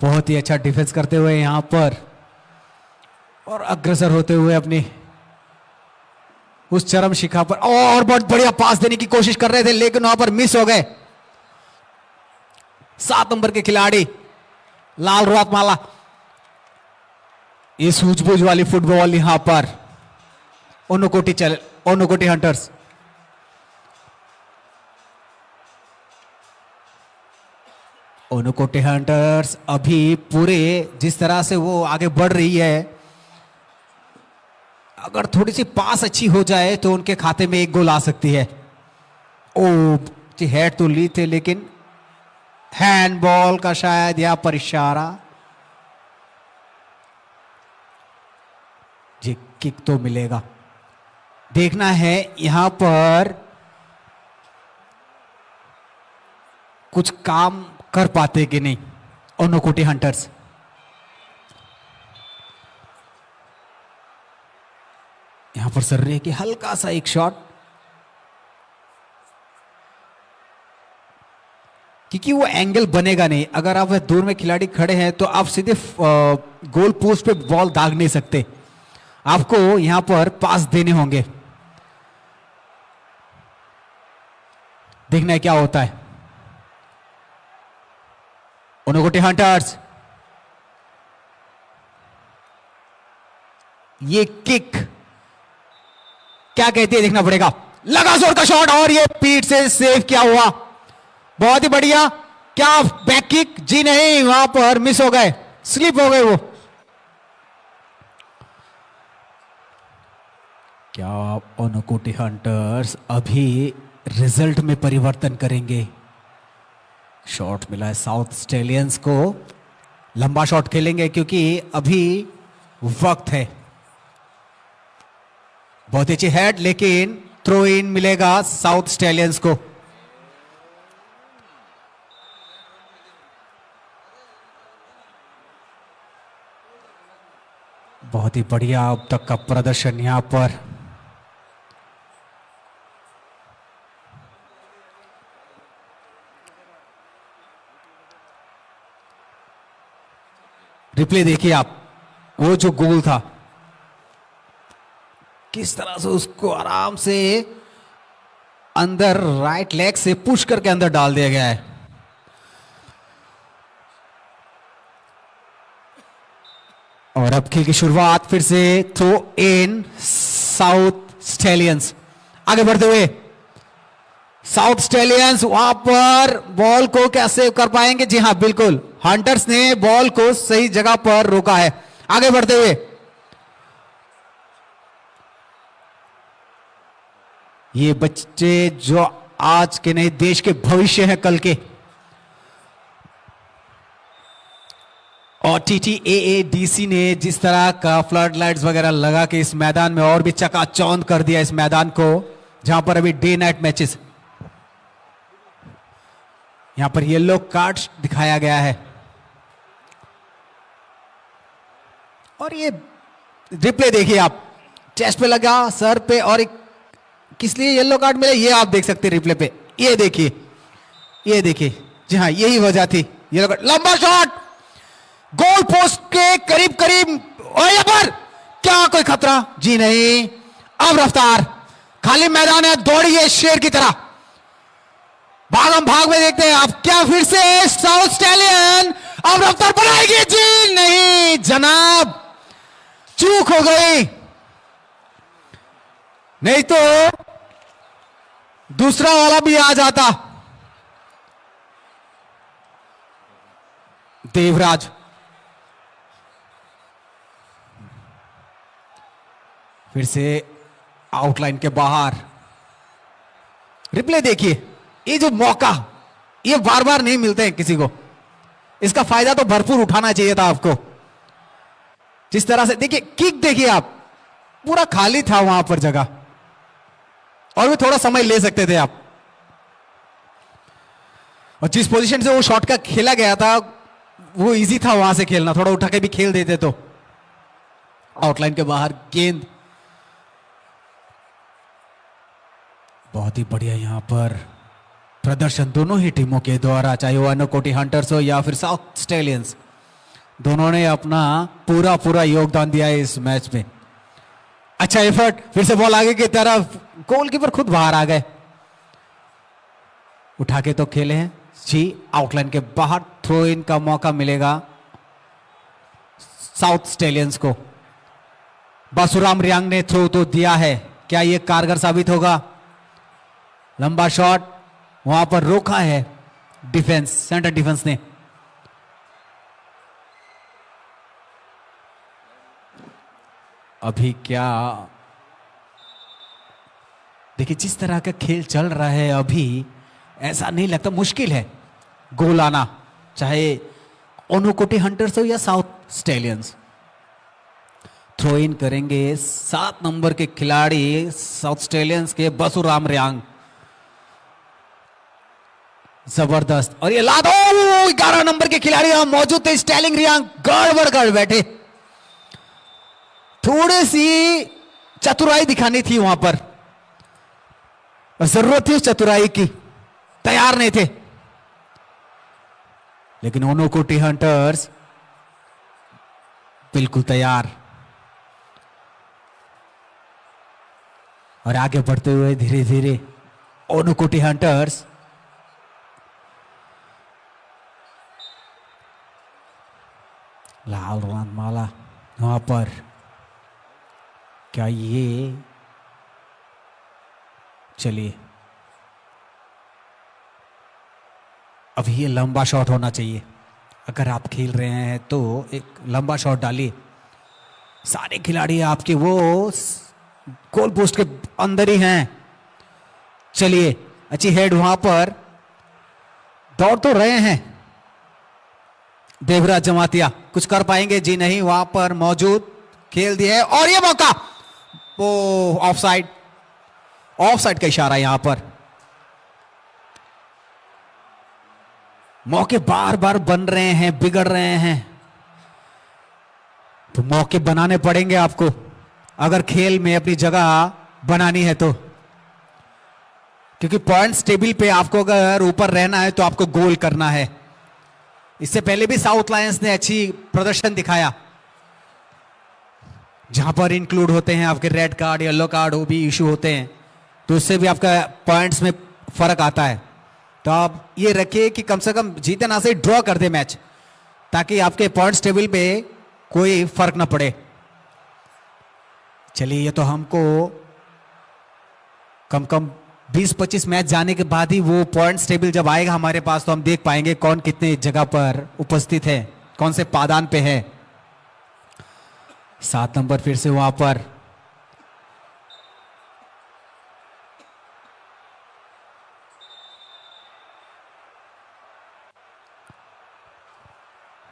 बहुत ही अच्छा डिफेंस करते हुए यहाँ पर और अग्रसर होते हुए अपनी उस चरम शिखा पर, और बहुत बढ़िया पास देने की कोशिश कर रहे थे, लेकिन वहां पर मिस हो गए। सात नंबर के खिलाड़ी लाल रुआतमाला, ये सूझबूझ वाली फुटबॉल यहाँ पर। ओनोकोटी चल, ओनोकोटी हंटर्स, ओनोकोटी हंटर्स अभी पूरे जिस तरह से वो आगे बढ़ रही है, अगर थोड़ी सी पास अच्छी हो जाए तो उनके खाते में एक गोल आ सकती है। ओ जी, हेड तो ली थे, लेकिन हैंडबॉल का शायद यहाँ पर इशारा। जी, किक तो मिलेगा। देखना है यहाँ पर कुछ काम कर पाते कि नहीं ओनोकोटी हंटर्स। यहाँ पर सर रहे कि हल्का सा एक शॉट, क्योंकि वो एंगल बनेगा नहीं। अगर आप दूर में खिलाड़ी खड़े हैं तो आप सीधे, अ, गोल पोस्ट पे बॉल दाग नहीं सकते, आपको यहाँ पर पास देने होंगे। देखना है क्या होता है। ओनोकोटी हंटर्स, ये किक क्या कहती है, देखना पड़ेगा। लगा जोर का शॉट और ये पीठ से सेव किया हुआ, बहुत ही बढ़िया। क्या बैक किक? जी नहीं, वहां पर मिस हो गए, स्लिप हो गए वो। क्या ओनोकोटी हंटर्स अभी रिजल्ट में परिवर्तन करेंगे? शॉट मिला है साउथ स्टेलियंस को, लंबा शॉट खेलेंगे क्योंकि अभी वक्त है। बहुत ही अच्छी हेड, लेकिन थ्रो इन मिलेगा साउथ स्टेलियंस को। बहुत ही बढ़िया अब तक का प्रदर्शन यहाँ पर। रिप्ले देखिए आप, वो जो गोल था, किस तरह से उसको आराम से अंदर राइट लेग से पुश करके अंदर डाल दिया गया है। और अब खेल की शुरुआत फिर से, थ्रो इन साउथ स्टेलियंस आगे बढ़ते हुए। साउथ स्टेलियंस वहां पर बॉल को क्या सेव कर पाएंगे? जी हाँ, बिल्कुल, हंटर्स ने बॉल को सही जगह पर रोका है। आगे बढ़ते हुए, ये बच्चे जो आज के नहीं, देश के भविष्य हैं कल के। और टीटीएएडीसी ने जिस तरह का फ्लड लाइट्स वगैरह लगा के इस मैदान में और भी चकाचौंध कर दिया इस मैदान को, जहां पर अभी डे नाइट मैचेस। यहां पर येलो कार्ड दिखाया गया है। और ये रिप्ले देखिए आप, चेस्ट पे लगा, सर पे, और एक किस लिए येलो कार्ड मिला, ये आप देख सकते हैं रिप्ले पे। ये देखिए, ये देखिए, जी हाँ, यही वजह थी। येलो कार्ड, लंबा शॉट, गोल पोस्ट के करीब करीब। और यहाँ पर क्या कोई खतरा? जी नहीं। अब रफ्तार, खाली मैदान है, दौड़िए शेर की तरह। भागम भाग में देखते हैं, अब क्या फिर से साउथ स्टैलियन अब रफ्तार बनाएगी? जी नहीं जनाब, चूक हो गई, नहीं तो दूसरा वाला भी आ जाता। देवराज फिर से आउटलाइन के बाहर। रिप्ले देखिए, ये जो मौका, ये बार बार नहीं मिलते हैं किसी को। इसका फायदा तो भरपूर उठाना चाहिए था आपको। जिस तरह से देखिए, किक देखिए आप, पूरा खाली था वहां पर जगह, और भी थोड़ा समय ले सकते थे आप। और जिस पोजीशन से वो शॉट का खेला गया था, वो इजी था वहां से खेलना, थोड़ा उठा के भी खेल देते तो। आउटलाइन के बाहर गेंद। बहुत ही बढ़िया यहाँ पर प्रदर्शन दोनों ही टीमों के द्वारा, चाहे वो अनोकोटी हंटर्स हो या फिर साउथ स्टेलियंस, दोनों ने अपना पूरा पूरा योगदान दिया है इस मैच में। अच्छा एफर्ट, फिर से बॉल आगे की तरफ, गोलकीपर खुद बाहर आ गए। उठा के तो खेले हैं जी, आउटलाइन के बाहर। थ्रो इन का मौका मिलेगा साउथ स्टेलियंस को। बासुराम रियांग ने थ्रो तो दिया है, क्या ये कारगर साबित होगा? लंबा शॉट वहां पर रोका है डिफेंस, सेंटर डिफेंस ने। अभी क्या, देखिए, जिस तरह का खेल चल रहा है अभी, ऐसा नहीं लगता, मुश्किल है गोल आना, चाहे ओनोकोटी हंटर्स हो या साउथ स्टेलियंस। थ्रो इन करेंगे सात नंबर के खिलाड़ी साउथ स्टेलियंस के, बसुराम रियांग। जबरदस्त, और ये लात, ओ, ग्यारह नंबर के खिलाड़ी यहां मौजूद थे, स्टेलिंग रियांग। गड़बड़ कर बैठे, थोड़ी सी चतुराई दिखानी थी वहां पर, जरूरत थी उस चतुराई की, तैयार नहीं थे। लेकिन ओनोकोटी हंटर्स बिल्कुल तैयार, और आगे बढ़ते हुए धीरे धीरे ओनोकोटी हंटर्स। लाल रंगमाला वहां पर, क्या ये, चलिए, अभी ये लंबा शॉट होना चाहिए। अगर आप खेल रहे हैं तो एक लंबा शॉट डालिए। सारे खिलाड़ी आपके वो गोल पोस्ट के अंदर ही हैं। चलिए, अच्छी हेड वहां पर, दौड़ तो रहे हैं। देवराज जमातिया कुछ कर पाएंगे? जी नहीं, वहां पर मौजूद, खेल दिए, और ये मौका, ओ, ऑफसाइड, ऑफसाइड का इशारा यहां पर। मौके बार बार बन रहे हैं, बिगड़ रहे हैं, तो मौके बनाने पड़ेंगे आपको, अगर खेल में अपनी जगह बनानी है तो, क्योंकि पॉइंट्स टेबल पे आपको अगर ऊपर रहना है तो आपको गोल करना है। इससे पहले भी साउथ लायंस ने अच्छी प्रदर्शन दिखाया, जहां पर इंक्लूड होते हैं आपके रेड कार्ड, येलो कार्ड, वो भी इशू होते हैं, तो उससे भी आपका पॉइंट्स में फर्क आता है। तो आप ये रखिए कि कम से कम जीते ना सही, ड्रॉ कर दे मैच, ताकि आपके पॉइंट्स टेबल पे कोई फर्क ना पड़े। चलिए, ये तो हमको कम कम बीस पच्चीस मैच जाने के बाद ही वो पॉइंट्स टेबल जब आएगा हमारे पास, तो हम देख पाएंगे कौन कितने जगह पर उपस्थित है, कौन से पादान पे है। सात नंबर फिर से वहां पर।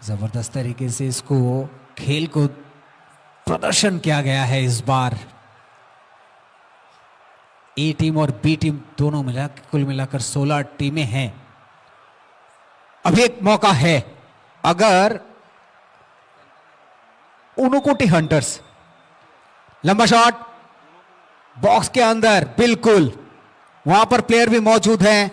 जबरदस्त तरीके से इसको, खेल को प्रदर्शन किया गया है इस बार। ए टीम और बी टीम दोनों मिला, कुल मिलाकर सोलह टीमें हैं। अभी एक मौका है, अगर उनुकुटी हंटर्स, लंबा शॉट, बॉक्स के अंदर, बिल्कुल वहां पर प्लेयर भी मौजूद हैं।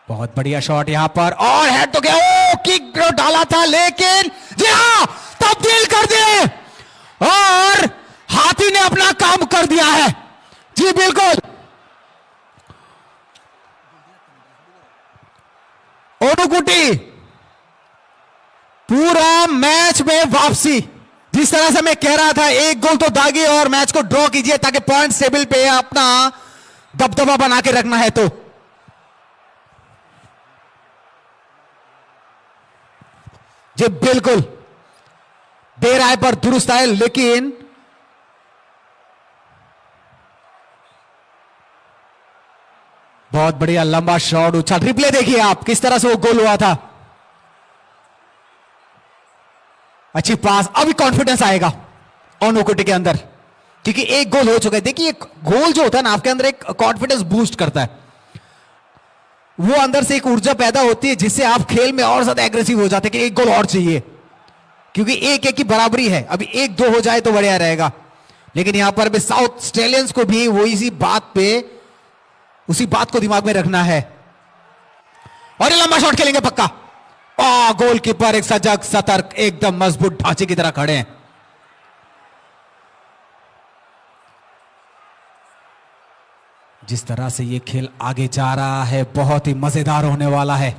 बहुत बढ़िया शॉट यहां पर, और हेड तो गया, ओ, किक डाला था, लेकिन जी हाँ, तब्दील कर दिए और हाथी ने अपना काम कर दिया है। जी बिल्कुल, ओनुकुटी पूरा मैच में वापसी। जिस तरह से मैं कह रहा था, एक गोल तो दागी और मैच को ड्रॉ कीजिए, ताकि पॉइंट्स टेबल पे अपना दबदबा बना के रखना है तो। जी बिल्कुल, देर आए पर दुरुस्त आए, लेकिन बहुत बढ़िया लंबा शॉट उछाल। रिप्ले देखिए आप, किस तरह से वो गोल हुआ था। अच्छी पास, अभी कॉन्फिडेंस आएगा ओनुकुटी के अंदर, क्योंकि एक गोल हो चुका है। देखिए, गोल जो होता है ना, आपके अंदर एक कॉन्फिडेंस बूस्ट करता है, वो अंदर से एक ऊर्जा पैदा होती है, जिससे आप खेल में और ज्यादा एग्रेसिव हो जाते हैं कि एक गोल और चाहिए, क्योंकि एक एक की बराबरी है। अभी एक दो हो जाए तो बढ़िया रहेगा, लेकिन यहाँ पर भी साउथ स्टेलियंस को भी वो इसी बात पे, उसी बात को दिमाग में रखना है। और ये लंबा शॉट खेलेंगे पक्का। आ, गोलकीपर एक सजग, सतर्क, एकदम मजबूत ढांचे की तरह खड़े हैं। जिस तरह से ये खेल आगे जा रहा है, बहुत ही मजेदार होने वाला है।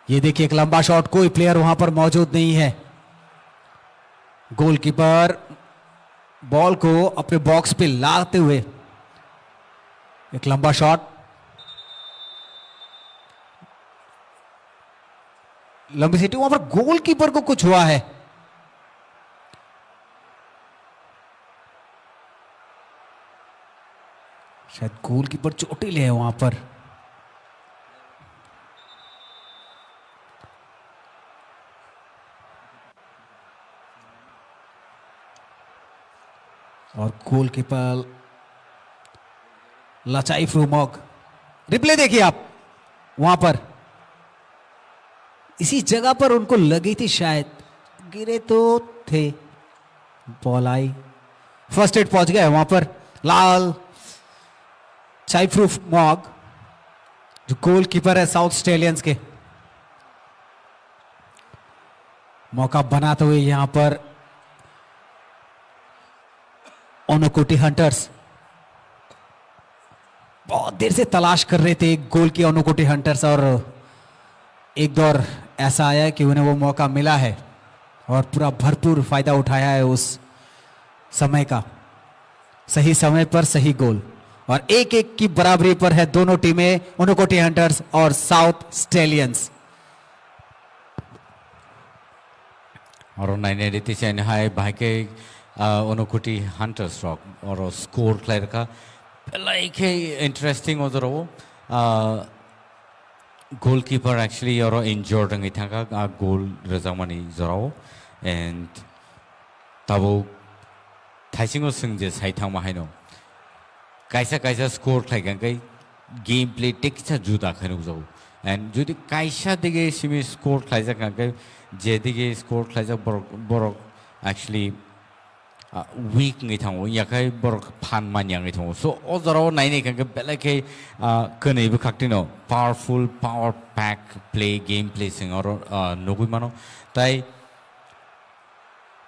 ये देखिए, एक लंबा शॉट, कोई प्लेयर वहां पर मौजूद नहीं है। गोलकीपर बॉल को अपने बॉक्स पे लाते हुए एक लंबा शॉट, लंबी सीटी, वहां पर गोलकीपर को कुछ हुआ है। शायद गोलकीपर चोटिल है वहां पर। और गोलकीपर लचाई फ्रूमॉग, रिप्ले देखिए आप, वहां पर इसी जगह पर उनको लगी थी शायद, गिरे तो थे। बॉल आई, फर्स्ट एड पहुंच गया है वहां पर। लाल चाइफ्रूमॉग, जो गोलकीपर है साउथ स्टेलियंस के, मौका बनाते हुए यहां पर ओनोकुटी हंटर्स। बहुत देर से तलाश कर रहे थे एक गोल की ओनोकुटी हंटर्स, और एक दौर ऐसा आया कि उन्हें वो मौका मिला है और पूरा भरपूर फायदा उठाया है उस समय का। सही समय पर सही गोल, और एक एक की बराबरी पर है दोनों टीमें, ओनोकुटी हंटर्स और south Stallions. Oro nainai rite se ani hai bahai khe, ah, Unokoti Hunters rok oro score khlai rwkha. Belai khe interesting o jora o. Ah, goalkeeper actually oro injured wngwi thangkha, ah, goal rwjakmani jora o. And tabuk thaisingo chwng je sai thangma haino. Kaisa kaisa score khlai kha khe game play tei kisa juda khe nukjago. And jodi kaisa dige simi score khlaijak kha khe, je dige score khlaijak borok, borok actually, ah, weak wngwi thango, wngya khe borok phan manya wngwi thango. So o jora o nainai kha khe belai khe, ah, kwnwi bwkhak tino powerful, power pack play, game play chwng oro, ah, nugwi mano. Tai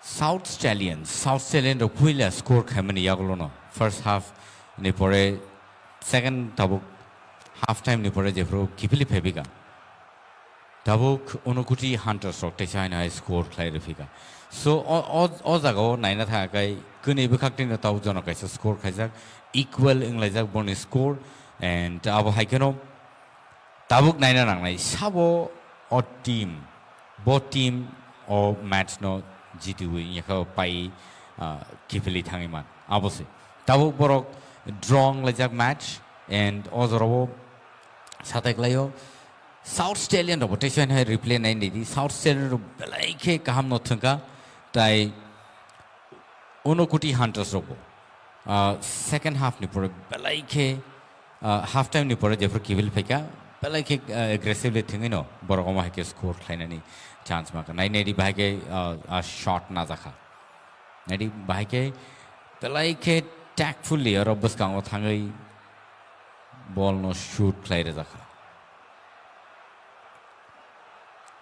South Stallion, South Stallion rok puila score khaimani yagulono first half ni pore, second tabuk half time ni pore jephuru kiphilwi phaibika. Tabuk Unukoti Hunters rok teisa haino hai score khlai rwphika. So, o, o, o jagao naina thangkhe kwnwi bwkhaktwino tabuk jono kaisa score khaijak, equal wnglaijak boni score, and abo hai kheno tabuk naina nangnai sabo o team, bo team o match no jitiwi yakha pai, ah, kiphilwi thangwi man. Abo se. Tabuk borok draw wnglaijak match, and o jorao satai klaio. South Stallion rok bo teisa hai replay nai nidi. South Stallion rok belai khe kaham no thwngkha. Tai Unukoti Hunters rok bo, ah, second half ni pore belai khe, ah, half time ni pore jephru kiphil phaikha, belai khe, ah, aggressively thwngwi no borok omo hai khe score khlainani chance mankha. Nai nai di bahai khe, ah, ah, shot najakha. Nai di bahai khe belai khe tactfully oro bwskango thangwi ball no shoot khlai rwjakha.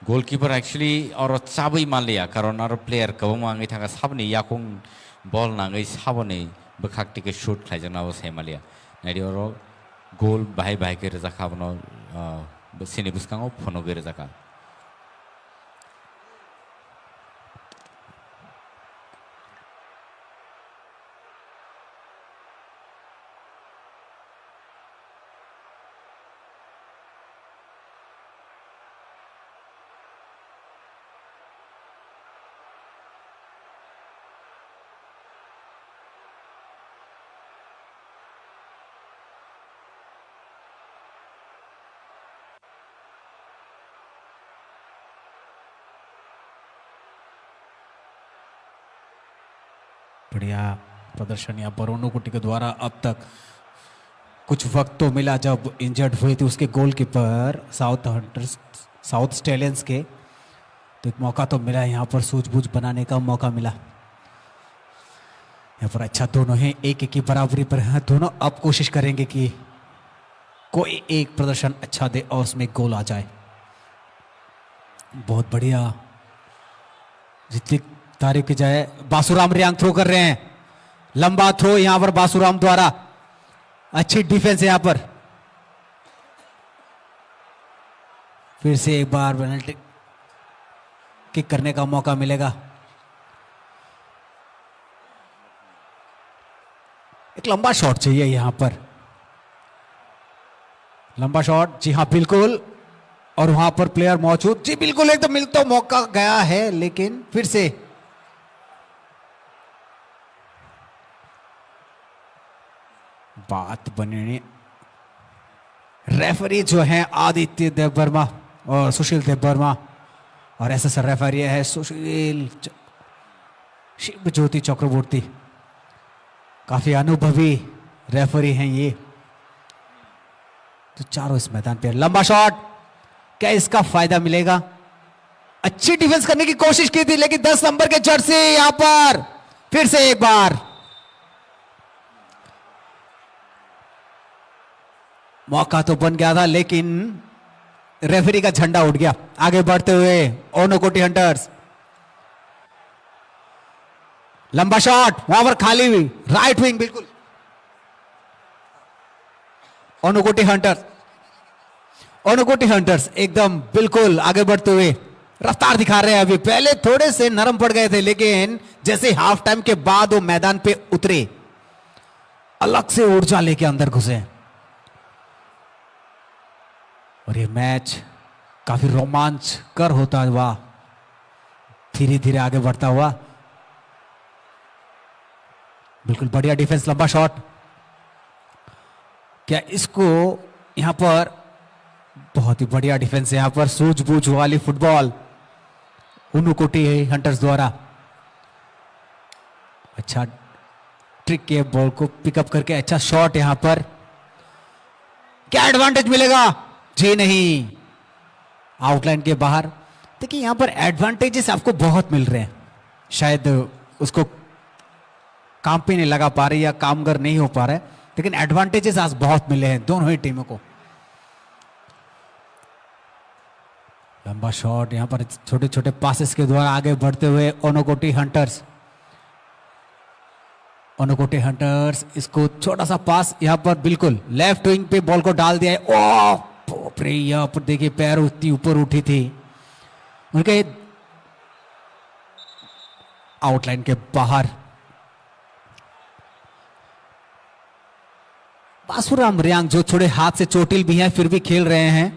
Goalkeeper actually oro chabwi manliya, karon aro player kwbangma wngwi thangkha, saboni yakung ball nangwi saboni bwkhak tike shoot khlaijakna abo sai manliya. Naidi oro goal bahai bahai khe rwjakha, abono, ah, sini bwskango phunugwi rwjakha. बढ़िया प्रदर्शन यहाँ पर उनुकुटी के द्वारा। अब तक कुछ वक्त तो मिला जब इंजर्ड हुए थे उसके goalkeeper south hunters, south Stallions के, तो एक मौका तो मिला यहाँ पर सूझबूझ बनाने का मौका मिला। यहाँ पर अच्छा दोनों हैं, एक एक की बराबरी पर हैं दोनों। अब कोशिश करेंगे कि कोई एक प्रदर्शन अच्छा दे और उसमें गोल आ जाए। बहुत बढ़िया, जितनी तारीफ की जाए। बासुराम रियांग थ्रो कर रहे हैं, लंबा थ्रो यहाँ पर बासुराम द्वारा। अच्छी डिफेंस है यहाँ पर। फिर से एक बार पेनल्टी किक करने का मौका मिलेगा। एक लंबा शॉट चाहिए यहाँ पर, लंबा शॉट। जी हाँ, बिल्कुल। और वहां पर प्लेयर मौजूद। जी बिल्कुल, एकदम मिल तो मौका गया है, लेकिन फिर से बात बनने, रेफरी जो है आदित्य देव वर्मा और सुशील देव वर्मा, और असिस्टेंट रेफरी है सुशील च-, शिव ज्योति चक्रवर्ती। काफी अनुभवी रेफरी हैं ये। तो चारों इस मैदान पे। लंबा शॉट, क्या इसका फायदा मिलेगा? अच्छी डिफेंस करने की कोशिश की थी, लेकिन दस नंबर के जर्सी यहाँ पर फिर से एक बार मौका तो बन गया था, लेकिन रेफरी का झंडा उठ गया। आगे बढ़ते हुए ओनोकोटी हंटर्स, लंबा शॉट, वहां पर खाली हुई, राइट विंग बिल्कुल। ओनोकोटी हंटर्स, ओनोकोटी हंटर्स एकदम बिल्कुल आगे बढ़ते हुए रफ्तार दिखा रहे हैं। अभी पहले थोड़े से नरम पड़ गए थे, लेकिन जैसे हाफ टाइम के बाद वो मैदान पे उतरे, अलग से ऊर्जा लेके अंदर घुसे। और ये मैच काफी रोमांचकर होता हुआ, धीरे धीरे आगे बढ़ता हुआ। बिल्कुल बढ़िया डिफेंस, लंबा शॉट। क्या इसको यहाँ पर, बहुत ही बढ़िया डिफेंस यहाँ पर, सूझबूझ वाली फुटबॉल उनुकोटी हंटर्स द्वारा। अच्छा ट्रिक के बॉल को पिकअप करके अच्छा शॉट यहाँ पर। क्या एडवांटेज मिलेगा? जी नहीं, आउटलाइन के बाहर। देखिए, यहाँ पर एडवांटेजेस आपको बहुत मिल रहे हैं, शायद उसको काम पे नहीं लगा पा रहे या कामगर नहीं हो पा रहे, लेकिन एडवांटेजेस आज बहुत मिले हैं दोनों ही टीमों को। लंबा शॉट, यहाँ पर छोटे छोटे पासेस के द्वारा आगे बढ़ते हुए ओनोकोटी हंटर्स। ओनोकोटी हंटर्स, इसको छोटा सा पास यहाँ पर बिल्कुल लेफ्ट विंग पे बॉल को डाल दिया है। ओह, बाप रे, यहाँ पर देखिए, पैर उतनी ऊपर उठी थी उनके, आउटलाइन के बाहर। बासुराम रियांग जो थोड़े हाथ से चोटिल भी हैं, फिर भी खेल रहे हैं,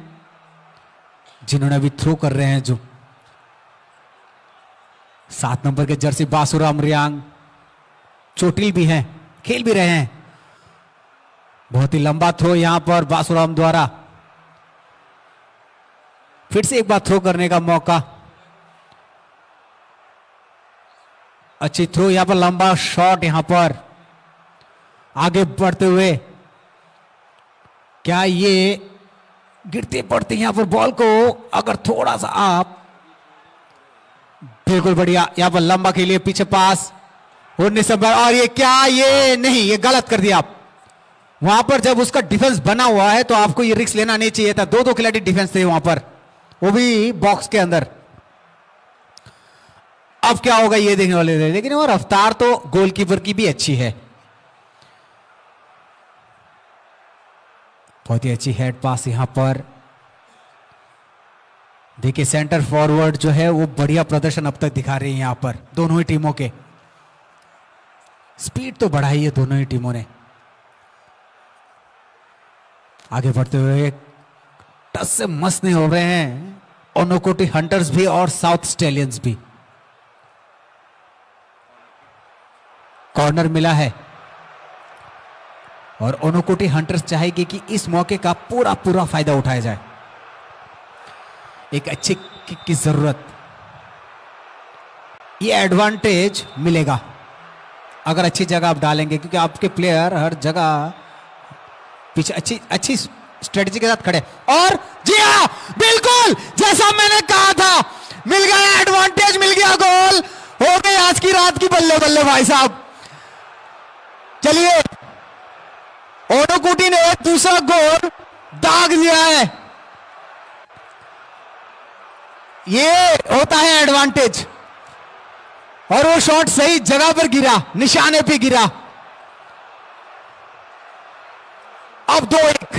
जिन्होंने अभी थ्रो कर रहे हैं, जो सात नंबर के जर्सी बासुराम रियांग चोटिल भी हैं, खेल भी रहे हैं। बहुत ही लंबा थ्रो यहाँ पर बासुराम द्वारा। फिर से एक बार थ्रो करने का मौका। अच्छी थ्रो, यहाँ पर लंबा शॉट, यहाँ पर आगे बढ़ते हुए, क्या ये गिरते पड़ते यहाँ पर बॉल को अगर थोड़ा सा आप, बिल्कुल बढ़िया, यहाँ पर लंबा खेलिए, पीछे पास, उन्नीस नंबर, और ये क्या, ये नहीं, ये गलत कर दिया आप। वहां पर जब उसका डिफेंस बना हुआ है तो आपको ये रिस्क लेना नहीं चाहिए था। दो दो खिलाड़ी डिफेंस थे वहां पर, वो भी बॉक्स के अंदर। अब क्या होगा ये देखने वाले थे, लेकिन वो रफ्तार तो गोलकीपर की भी अच्छी है। बहुत ही अच्छी हेड पास यहाँ पर। देखिए, सेंटर फॉरवर्ड जो है वो बढ़िया प्रदर्शन अब तक दिखा रहे हैं यहाँ पर दोनों ही टीमों के। स्पीड तो बढ़ाई है दोनों ही टीमों ने। आगे बढ़ते हुए टस से मस नहीं हो रहे हैं ओनोकोटी हंटर्स भी और साउथ स्टेलियंस भी। कॉर्नर मिला है और ओनोकोटी हंटर्स चाहेगी कि इस मौके का पूरा पूरा फायदा उठाया जाए। एक अच्छे किक की जरूरत। ये एडवांटेज मिलेगा अगर अच्छी जगह आप डालेंगे, क्योंकि आपके प्लेयर हर जगह पीछे अच्छी, अच्छी स्ट्रेटजी के साथ खड़े। और जी हाँ, बिल्कुल जैसा मैंने कहा था, मिल गया एडवांटेज, मिल गया गोल, हो गई आज की रात की बल्ले बल्ले भाई साहब। चलिए, ओनोकुटी ने दूसरा गोल दाग दिया है। ये होता है एडवांटेज। और वो शॉट सही जगह पर गिरा, निशाने पे गिरा। अब दो एक।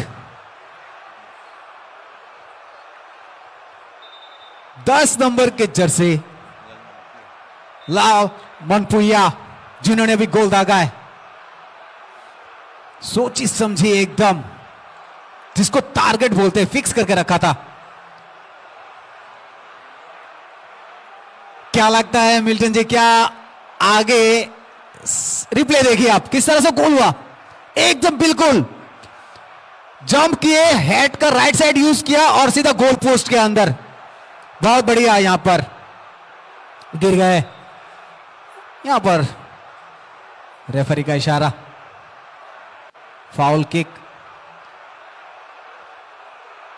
दस नंबर के जर्सी लाव मनपुया, जिन्होंने भी गोल दागा है। सोची समझी एकदम, जिसको टारगेट बोलते हैं, फिक्स करके रखा था। क्या लगता है मिल्टन जी, क्या आगे स-, रिप्ले देखिए आप, किस तरह से गोल हुआ, एकदम बिल्कुल जंप किए, हेड का राइट साइड यूज़ किया और सीधा गोल पोस्ट के अंदर। बहुत बढ़िया, यहाँ पर गिर गए, यहाँ पर रेफरी का इशारा, फाउल किक।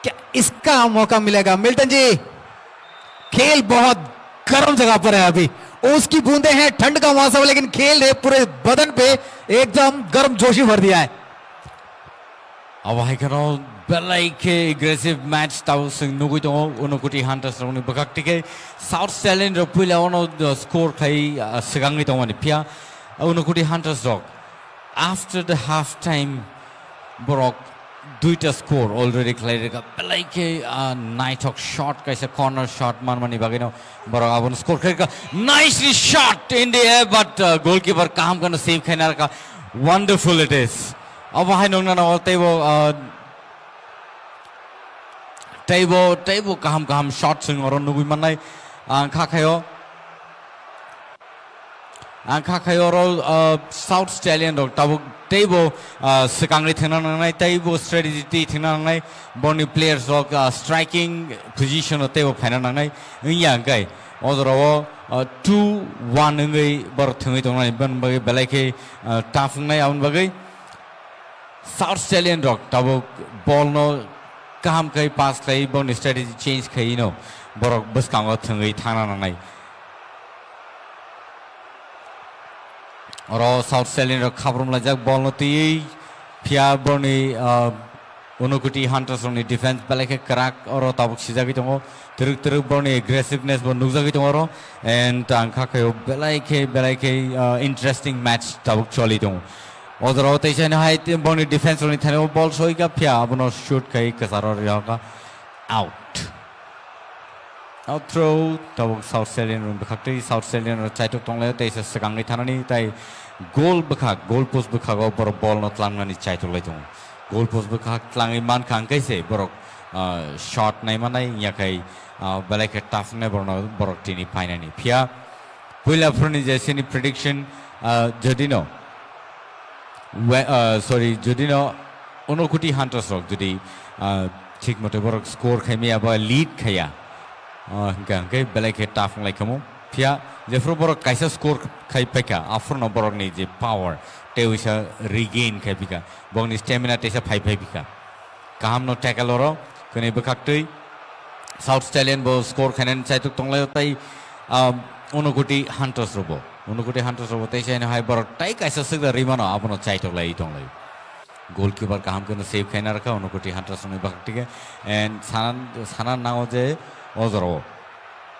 क्या इसका मौका मिलेगा मिल्टन जी? खेल बहुत गर्म जगह पर है अभी, ओस की बूंदें हैं, ठंड का मौसम है, लेकिन खेल ने पूरे बदन पे एकदम गर्म जोशी भर दिया है। Abo hai kheno belai khe aggressive match tabuk chwng nugwi tongo Unokoti Hunters rokni bwkhak, tei khe South Stallion rok puila ono score khai, ah, swkangwi tongmani, phiya Unokoti Hunters rok after the half time borok duita score already khlai rwkha, belai khe, ah, naithok shot kaisa corner shot manmani bagwino borok abono score khlairwkha. Nicely shot in the air, but, uh, goalkeeper kaham kheno save khaina rwkha. Wonderful it is. Abo hai nukna nango teibo, uh, teibo, teibo kaham kaham shot chwng oro nugwi mannai. Ang kha khaio. Ang kha khai oro, uh, South Stallion rok tabuk teibo, uh, swkangni thwngna nangnai, teibo strategy twi thwngna nangnai, borokni players rok, uh, striking position o teibo phaina nangnai wngya hwnkhe o jorao, uh, two one wngwi borok thwngwi tongnai, boni bagwi belai khe, uh, tough wngnai aboni bagwi. South Stallion rok tabuk ball no kaham khai pass khai, boni strategy change khai no borok bwskango thwngwi thangna nangnai. Oro South Stallion rok khabrum laijak ball no twiwi, phiya boni, ah, Unokoti Hunters rokni defense belai khe kwrak, oro tabuk sijagwi tongo, twrwk twrwk borokni aggressiveness bo nukjagwi tongo oro, and ang kha khaio belai khe, belai khe, ah, interesting match tabuk choli tongo. O jora o teisa hino hai boni defense rokni thani o ball soi ka phiya abono shoot khai kwcharo rihorkha out. Out throw tabuk South Stallion rok bwkhaktwi South Stallion rok chaitok tonglaio teisa swkangwi thanani tai goal bwkhak goal post bwkhago borok ball no tlangnani chaitok lai tongo. Goal post bwkhak tlangwi mankha hwnkhe se borok ah, shot naimanai wngya khai ah, belai khe tough nai borokno borok tini phainani phiya. Puila phuruni je chini prediction, ah, jodi no, we-, ah, sorry, jodi no Unokoti Hunters rok jodi, ah, thik mote borok score khai maya ba lead khaya, ah, hingka hingke belai khe tough wng lai khamu. Phiya jephuru borok kaisa score khai paikha, aphuru no borok ni je power tei uisa regain khai pika, borok ni stamina teisa phai phai pika. Kaham no tackle oro, kwnwi bwkhaktwi South Stallion bo score khainani chaitok tonglaio tei, um, Unokoti Hunters robo. Unokoti Hunters robo tei saino hai borok tei kaisa swkda rimano abono chaitok lai tonglaio. Goalkeeper kaham khe no save khaina rwkha Unokoti Hunters rokni bwkhaktwi khe. And sana, sana nango je o jorao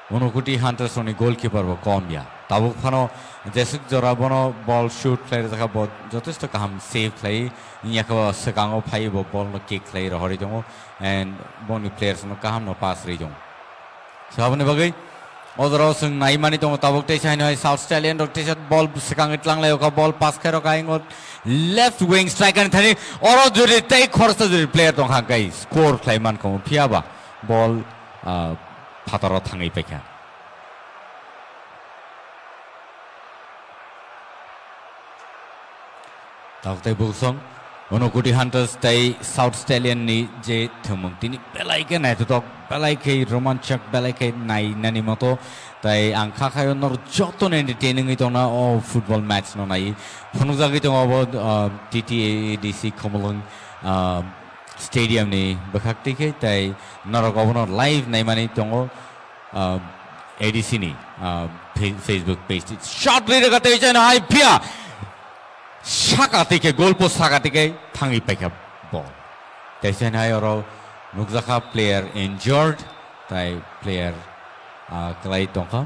Unokoti Hunters rokni goalkeeper bo kom ya. Tabuk phano jeswk jora bono ball shoot khlai rwjakha bo jotesto kaham save khlai. Wngya khe bo swkango phai bo ball no kick khlai rohorwi tongo. And boni players no kaham no pass rwi tongo. So aboni bagwi o jora o chwng nai mani tongo tabuk teisa haino hai South Stallion rok teisa ball swkangwi tlanglai o kha ball pass khai rokha ingo left wing striker ni thani oro jodi tei khoroksa jodi player tongkha hwnkhe score khlai mankha phiya ba ball, ah, phataro thangwi paikha. Tabuk tei buksong Unokoti Hunters tei South Stallion ni je thwngmung tini belai khe naithothok, belai khe romanchak, belai khe nainani moto. Tai ang kha khayo nor joto ni entertaining wngwi tongna o football match no nai. Phunukjagwi tongo obo, ah, T T A D C Khumulwng, ah, stadium ni bwkhak twi khe tai norok obono live naimani tongo. Ah, A D C ni, ah, Fe-, Facebook page. Shot rwi rwkha tei chana hai phiya. Saka tike goal post saka tike thangwi paikha ball. Tei chana hai oro nukjakha player injured, tai player, ah, kwlai tongkha.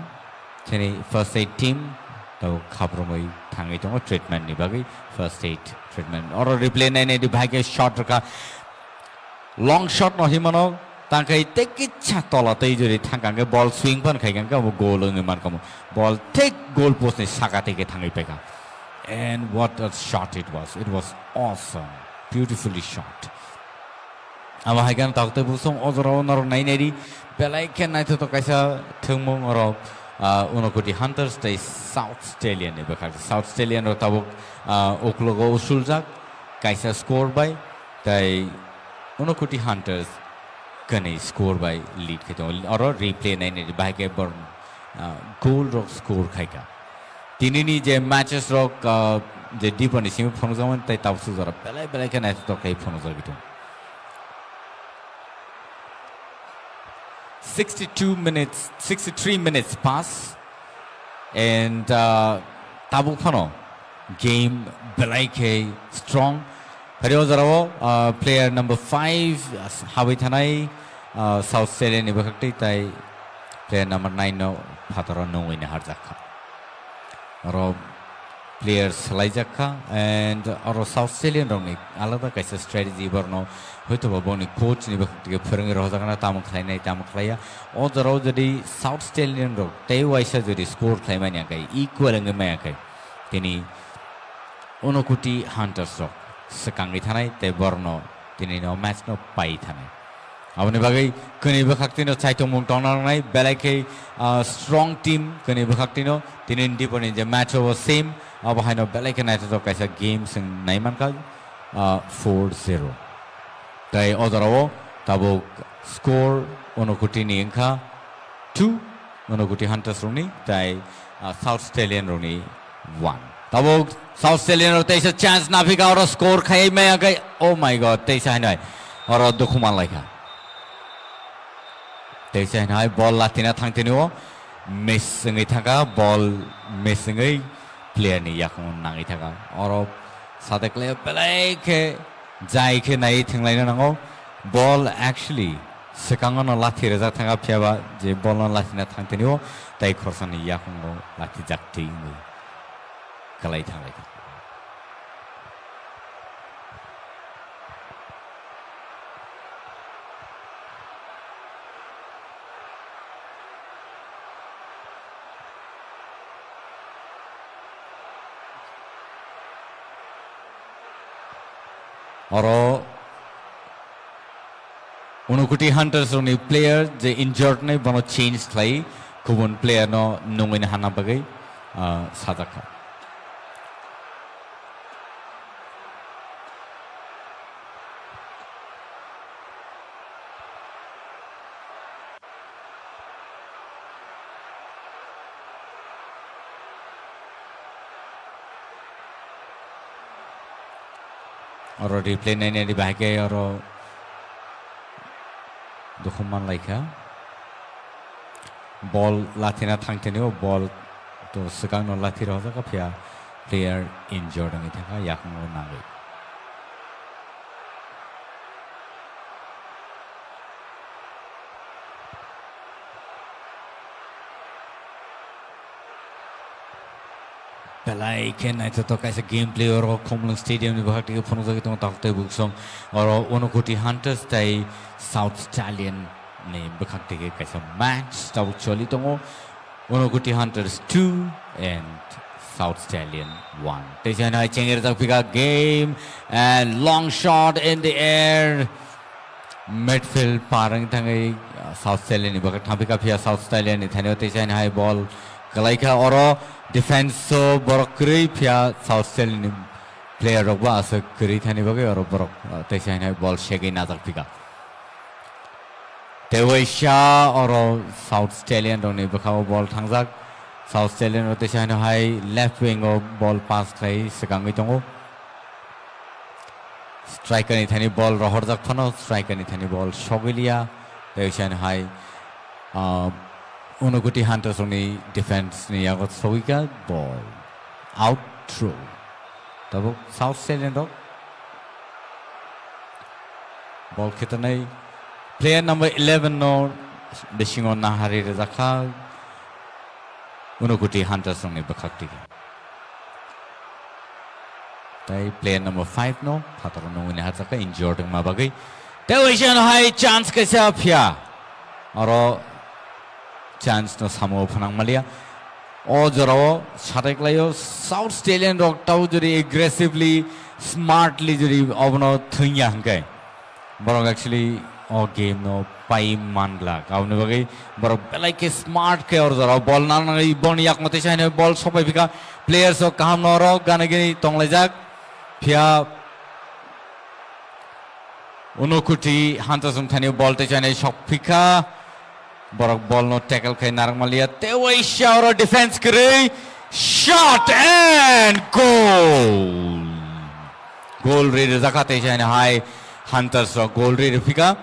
Chini first aid team to khaprumwi thangwi tongo treatment ni bagwi first aid treatment. Oro replay nai nai di bahai khe shot rwkha. Long shot no himano tangkai tei kitsa tola tei jori thangkang ke ball swing pan khai kang ke abo goal wngwi man kamo ball thik goal post ni saka tei ke thangwi paikha. And what a shot it was. It was awesome. Beautifully shot. Abo hai khe tabuk tei busong o jora o norok nai nai di belai khe naithothok kaisa thwngmung oro, ah, Unokoti Hunters tei South Stallion ni bwkhak. South Stallion rok tabuk, ah, uklogo usuljak kaisa score bai. Tei Unokoti Hunters kani score bai lead khe tongo. Oro replay nai nai bahai khe bor, ah, goal rok score khai kha. Tini ni je matches rok, ah, je dipani simi phunukjakmani tei tabuk sujak rok belai belai khe naithothok khe phunukjagwi tongo. Sixty-two minutes, sixty-three minutes pass. And, uh, tabuk phano game belai khe strong. Phari o jorao, uh, player number five, uh, habwi thanai, uh, South Stallion ni bwkhak twi tai player number nine no phataro nungwi naharjak kha. Oro player swlaijak kha, and oro South Stallion rokni alada kaisa strategy borno hoitoba boni coach ni bwkhak twi phwrwngwi rohorjak na tamo khlainai tamo khlaiya. O jorao jodi South Stallion rok tei waisa jodi score khlaimani hwnkhe equal wngwi maya khe tini Unokoti Hunters rok swkangwi thanai tei borno tini no match no pai thanai. Aboni bagwi kwnwi bwkhak tino chaitongmung tongna nangnai, belai khe, ah, strong team kwnwi bwkhak tino tini ni diponi je match obo same, abo haino belai khe naithothok kaisa game chwng nai mankha, ah, four zero. Tei o jorao tabuk score Unokoti ni wngkha two, Unokoti Hunters rokni tei, ah, South Stallion rokni one. Tabuk South Stallion rok teisa chance naphika oro score khai maya khe, oh my God, teisa hinai oro dukhu manlaikha. Teisa hinai ball latina thangtini o miss wngwi thangkha, ball miss wngwi player ni yakung nangwi thangkha. Oro sadek le belai khe jai khe nai thwnglaina nango. Ball actually swkango no lathi rwjak thangkha, phiya ba je ball no lathina thangtini o tai khorsa ni yakungo lathi jak twi wngwi kwlai thanglaikha. Oro Unukuti Hunters rokni player je injured nai bono change khlai, kubun player no nungwi hana bagwi, ah, sajak kha. Oro replay nainani bahai khe oro dukhum manlaikha. Ball lathina thangthani o ball to swkangno lathi rwjakha phiya player injured wngwi thangkha yakung o nangwi. Belai khe naithothok kaisa gameplay oro Khumlwng Stadium ni bwkhak twi phunukjagwi tongo takhuk tei bukhuk song. Oro Unukuti Hunters tei South Stallion ni bwkhak twi kaisa match tabuk choli tongo. Unukuti Hunters two and South Stallion one. Tei chai nai chengir jak phika game and long shot in the air. Midfield par wng thangwi, uh, South Stallion ni bagwi thangphika phiya South Stallion ni thani o tei chai nai ball kwlaikha oro defense o borok kwrwi phiya South Stallion ni player rok bo aswk kwrwi thani bagwi oro borok, uh, tei chai nai ball segwi najak phika. Tei waisa oro South Stallion rokni bwkha-o ball thangjak. South Stallion rok teisa hino hai left wing-o ball pass khlai swkangwi tongo. Striker ni thani ball rohorjak phano, striker ni thani ball sogwi liya. Tei waisa hino hai, ah, Unukuti Hunters rokni defense ni yago sogwi kha ball. Out throw. Tabuk South Stallion rok ball khetanai player number eleven no bisingo nahari rwjakha Unukuti Hunters rokni bwkhak twi. Tai player number five no phataro nungwi naharjakha injured wngma bagwi. Tei waisa no hai chance kaisa phiya. Oro chance no samo phwnang maliya. O jorao satai klaio South Stallion rok tau jodi aggressively, smartly jodi obono thwngya hwnkhe, borok actually o game no pai manglak. Aboni bagwi borok belai khe smart khe o jorao ball nangnai, ball ni yakmo teisa hwnwi ball sopai phika. Players rok kaham no oro gana gini tonglaijak. Phiya Unukuti Hunters wngthani ball tei chainai sok phika. Borok ball no tackle khai narwk maliya. Tei waisa oro defense kwrwi. Shot and goal. Goal ri rwjakha tei chainai hai Hunters rok goal ri rwphika.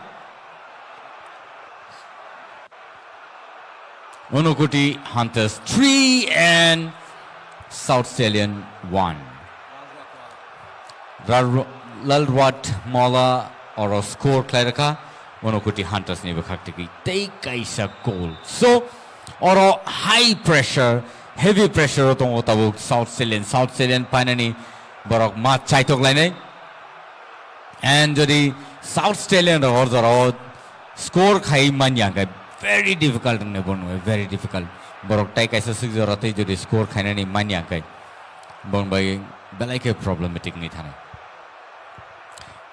Unukuti Hunters three and South Stallion one. Ral-, Lalruat Mola oro score khlai rwkha, Unukuti Hunters ni bwkhak twi tei kaisa goal. So, oro high pressure, heavy pressure o tongo tabuk South Stallion. South Stallion painani borok ma chaitok lainai. And jodi South Stallion rok hor jorao score khai manya hwnkhe very difficult wngni bono, very difficult. Borok tai kaisa swk jora tei jodi score khainani manya hwnkhe bon bai belai khe problematic wngwi thanai.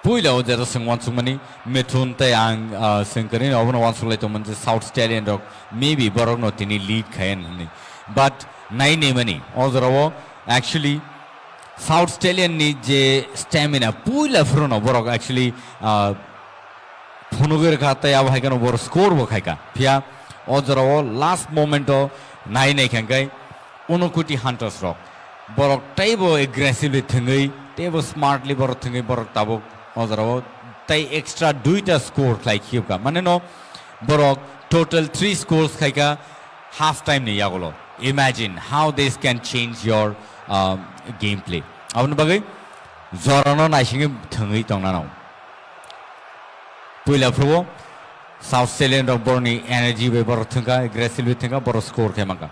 Puila o jera swng uansukmani Mithun tei ang, ah, swng kwrwini obono uansuk lai tongmani je South Stallion rok maybe borokno tini lead khai hwnwi. But nai naimani o jorao actually South Stallion ni je stamina puila phuru no borok actually, ah, phunugwi rwkha tei abo hai kheno borok score bo khaikha. Phiya o jorao last moment o nai nai khe hwnkhe Unukuti Hunters rok borok teibo aggressively thwngwi teibo smartly borok thwngwi borok tabuk o jorao tei extra duita score khlai khibkha. Mane no borok total three scores khaikha half time ni yagulo. Imagine how this can change your, um, gameplay. Aboni bagwi jorano naisingwi thwngwi tongnano. Puila phruo South Stallion rok borokni energy bai borok thwngkha, aggressively thwngkha, borok score khe mankha.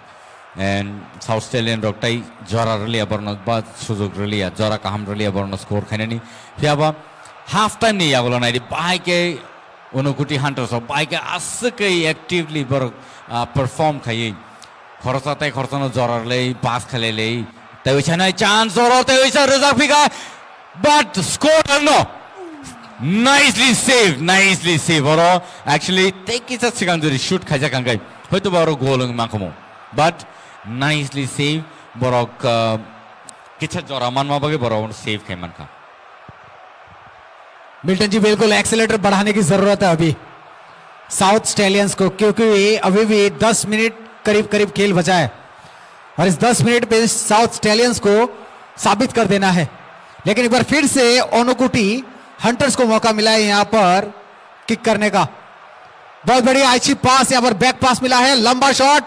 And South Stallion rok tai jora rwliya borokno ba sujok rwliya, jora kaham rwliya borokno score khainani. Phiyaba half time ni yagulo naidi bahai khe Unukuti Hunters rok bahai khe aswk khe actively borok, ah, perform khaiwi khoroksa tei khoroksano jora rwlai pass khlailai tei uisanai chance oro tei uisa rwjak phika, but score no. Nicely saved, nicely saved. Oro actually tei kisa sigang jori shoot khaijak hwnkhe hoito ba oro goal wng mankhamu. But nicely saved, borok, uh, kisa jora manma bagwi borok save khai mankha. Milton ji, बिल्कुल accelerator बढ़ाने की ज़रूरत है अभी south stallions को, क्योंकि अभी भी दस मिनट करीब करीब खेल बचा है और इस दस मिनट में साउथ स्टैलियंस को साबित कर देना है। लेकिन एक बार फिर से ओनोकुटी हंटर्स को मौका मिला है यहाँ पर किक करने का। बहुत बढ़िया, अच्छी पास, यहाँ पर बैक पास मिला है, लंबा शॉट।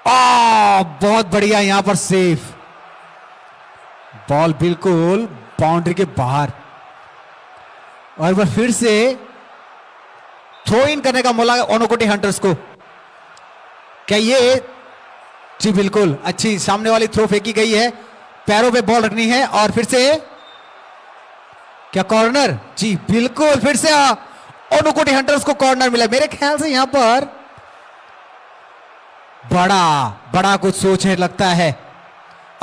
आ, बहुत बढ़िया, यहाँ पर सेफ। बॉल बिल्कुल बाउंड्री के बाहर। और एक बार फिर से थ्रो इन करने का मौका ओनोकुटी हंटर्स को। क्या ये, जी बिल्कुल, अच्छी सामने वाली थ्रो फेंकी गई है, पैरों पे बॉल रखनी है। और फिर से क्या कॉर्नर? जी बिल्कुल, फिर से, आ, ओनोकुटी हंटर्स को कॉर्नर मिला। मेरे ख्याल से यहाँ पर बड़ा, बड़ा कुछ सोच है लगता है।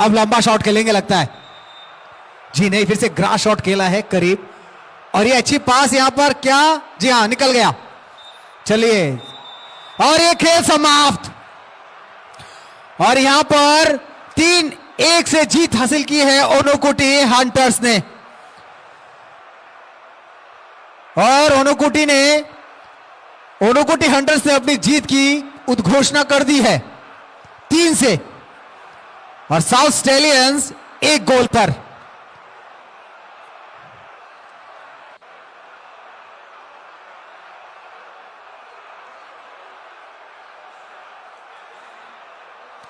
अब लंबा शॉट खेलेंगे लगता है। जी नहीं, फिर से ग्रास शॉट खेला है करीब। और ये अच्छी पास यहाँ पर, क्या? जी हाँ, निकल गया। चलिए, और ये खेल समाप्त। और यहाँ पर तीन एक से जीत हासिल की है ओनोकुटी हंटर्स ने। और ओनोकुटी ने, ओनोकुटी हंटर्स ने अपनी जीत की उद्घोषणा कर दी है, तीन से। और साउथ स्टेलियंस एक गोल पर।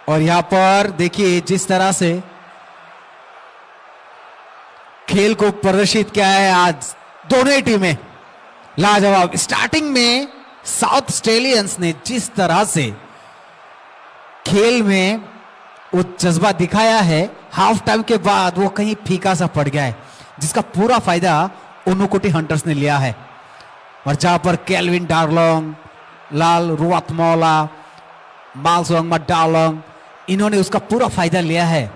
और यहाँ पर देखिए, जिस तरह से खेल को प्रदर्शित किया है आज दोनों ही टीमें, लाजवाब। स्टार्टिंग में साउथ स्टेलियंस ने जिस तरह से खेल में वो जज्बा दिखाया है, हाफ टाइम के बाद वो कहीं फीका सा पड़ गया है, जिसका पूरा फायदा ओनोकुटी हंटर्स ने लिया है। और जहाँ पर केल्विन डार्लोंग, लाल रुआतमोला, मालसोंगमा डार्लोंग, इन्होंने उसका पूरा फायदा लिया है।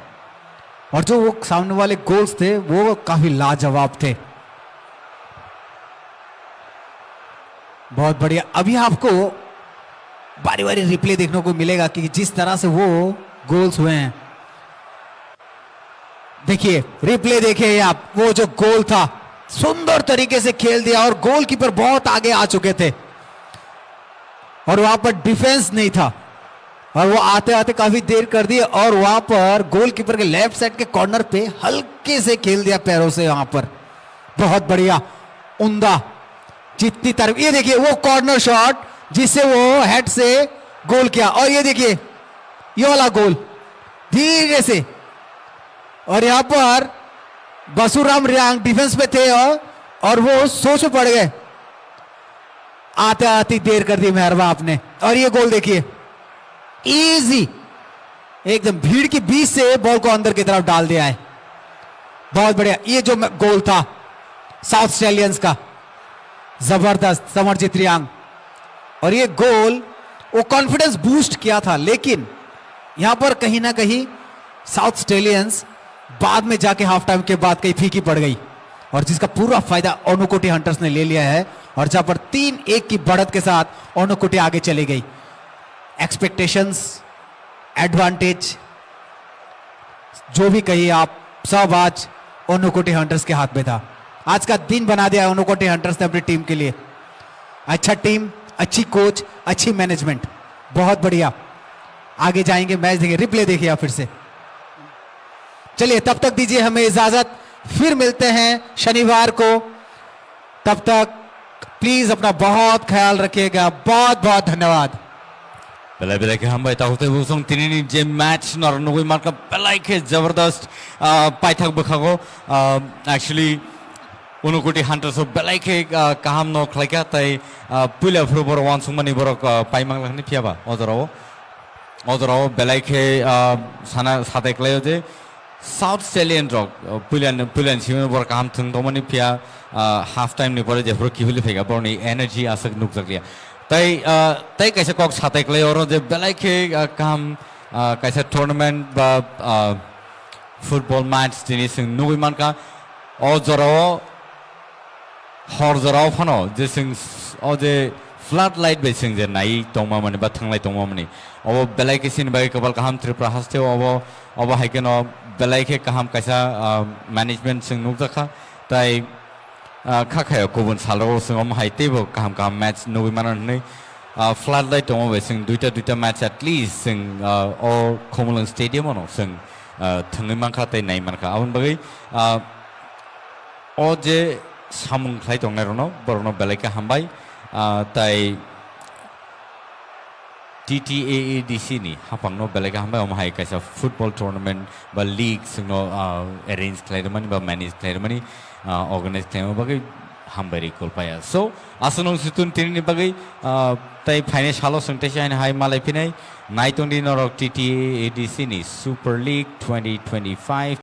और जो वो सामने वाले गोल्स थे, वो काफी लाजवाब थे। बहुत बढ़िया। अभी आपको बारी बारी रिप्ले देखने को मिलेगा कि जिस तरह से वो गोल्स हुए हैं। देखिए, रिप्ले देखिए आप, वो जो गोल था, सुंदर तरीके से खेल दिया और गोलकीपर बहुत आगे आ चुके थे और वहां पर डिफेंस नहीं था और वो आते आते काफी देर कर दी और वहां पर गोलकीपर के लेफ्ट साइड के कॉर्नर पे हल्के से खेल दिया पैरों से, वहां पर बहुत बढ़िया, उम्दा। जितनी तरफ, ये देखिए, वो कॉर्नर शॉट जिससे वो हेड से गोल किया, और ये देखिए, ये वाला गोल धीरे से, और यहाँ पर बसुराम रियांग डिफेंस में थे और, और वो सोच में पड़ गए। आते आते देर कर दी मेहरबा आपने। और ये गोल देखिए, इजी, एकदम भीड़ के बीच से बॉल को अंदर की तरफ डाल दिया है। बहुत बढ़िया। ये जो गोल था साउथ स्टेलियंस का, जबरदस्त समरजीत रियांग। और ये गोल, वो कॉन्फिडेंस बूस्ट किया था, लेकिन यहाँ पर कहीं ना कहीं साउथ स्टेलियंस बाद में जाके हाफ टाइम के बाद कहीं फीकी पड़ गई, और जिसका पूरा फायदा ओनोकुटी हंटर्स ने ले लिया है। और जहां पर तीन एक की बढ़त के साथ ओनोकुटी आगे चली गई। एक्सपेक्टेशंस, एडवांटेज, जो भी कहिए आप, सब आज ओनोकुटी हंटर्स के हाथ में था। आज का दिन बना दिया ओनोकुटी हंटर्स ने अपनी टीम के लिए। अच्छा टीम, अच्छी कोच, अच्छी मैनेजमेंट, बहुत बढ़िया। आगे जाएंगे, मैच देखेंगे, रिप्ले देखिए आप फिर से। चलिए, तब तक दीजिए हमें इजाजत, फिर मिलते हैं शनिवार को। तब तक प्लीज अपना बहुत ख्याल रखिएगा। बहुत बहुत धन्यवाद। Belai belai khe hambai, takhuk tei bosong, tinini je match nor nugui mankha, belai khe jabardast, ah, paithak bwkhago, ah, actually, Unukoti Hunters o belai khe, ah, kaham no khlaikha, tai, ah, puila phuru borok uansukmani borok, ah, paimang lakhani phiyaba o jorao, o jorao belai khe, ah, sana satai klaio je South Stallion rok, ah, puilan, puilan simi borok kaham thwng tongmani phiya, ah, half time ni pore jephuru kibili phaikha borokni energy aswk nukjakliya. Tai, ah, tai kaisa kok satai klai oro je belai khe, ah, kaham, ah, kaisa tournament ba, ah, football match tini chwng nugui mankha. O jorao Hor jorao phano je chwng s-, o je flood light bai chwng je nai tongma mani ba thanglai tongma mani, obo belai khe chini bagwi kwbal kaham Tripura haste o. Obo, obo hai kheno belai khe kaham kaisa, ah, management chwng nukjakha. Tai, ah, kha khayo kubun salrok chwng omo hai teibo kaham kaham match nugwi mano hwnwi, ah, flood light tongma bai chwng duita duita match at least chwng, ah, o Khumulwng Stadium o no chwng, ah, thwngwi mankha tei nai mankha. Aboni bagwi, ah, o je samung khlai tongnairokno, borokno belai khe hambai, ah, tai T T A A D C ni haphangno belai khe hambai, omo hai kaisa football tournament ba league chwngno, ah, arrange khlai rwmani ba manage khlai rwmani, ah, organize khlaima bagwi hambai rwi kol paya. So, aswk nung situn tinini bagwi, ah, tai phainai salo chwng teisa haino hai malai phinai, naitongdi norok T T A A D C ni Super League twenty twenty-five.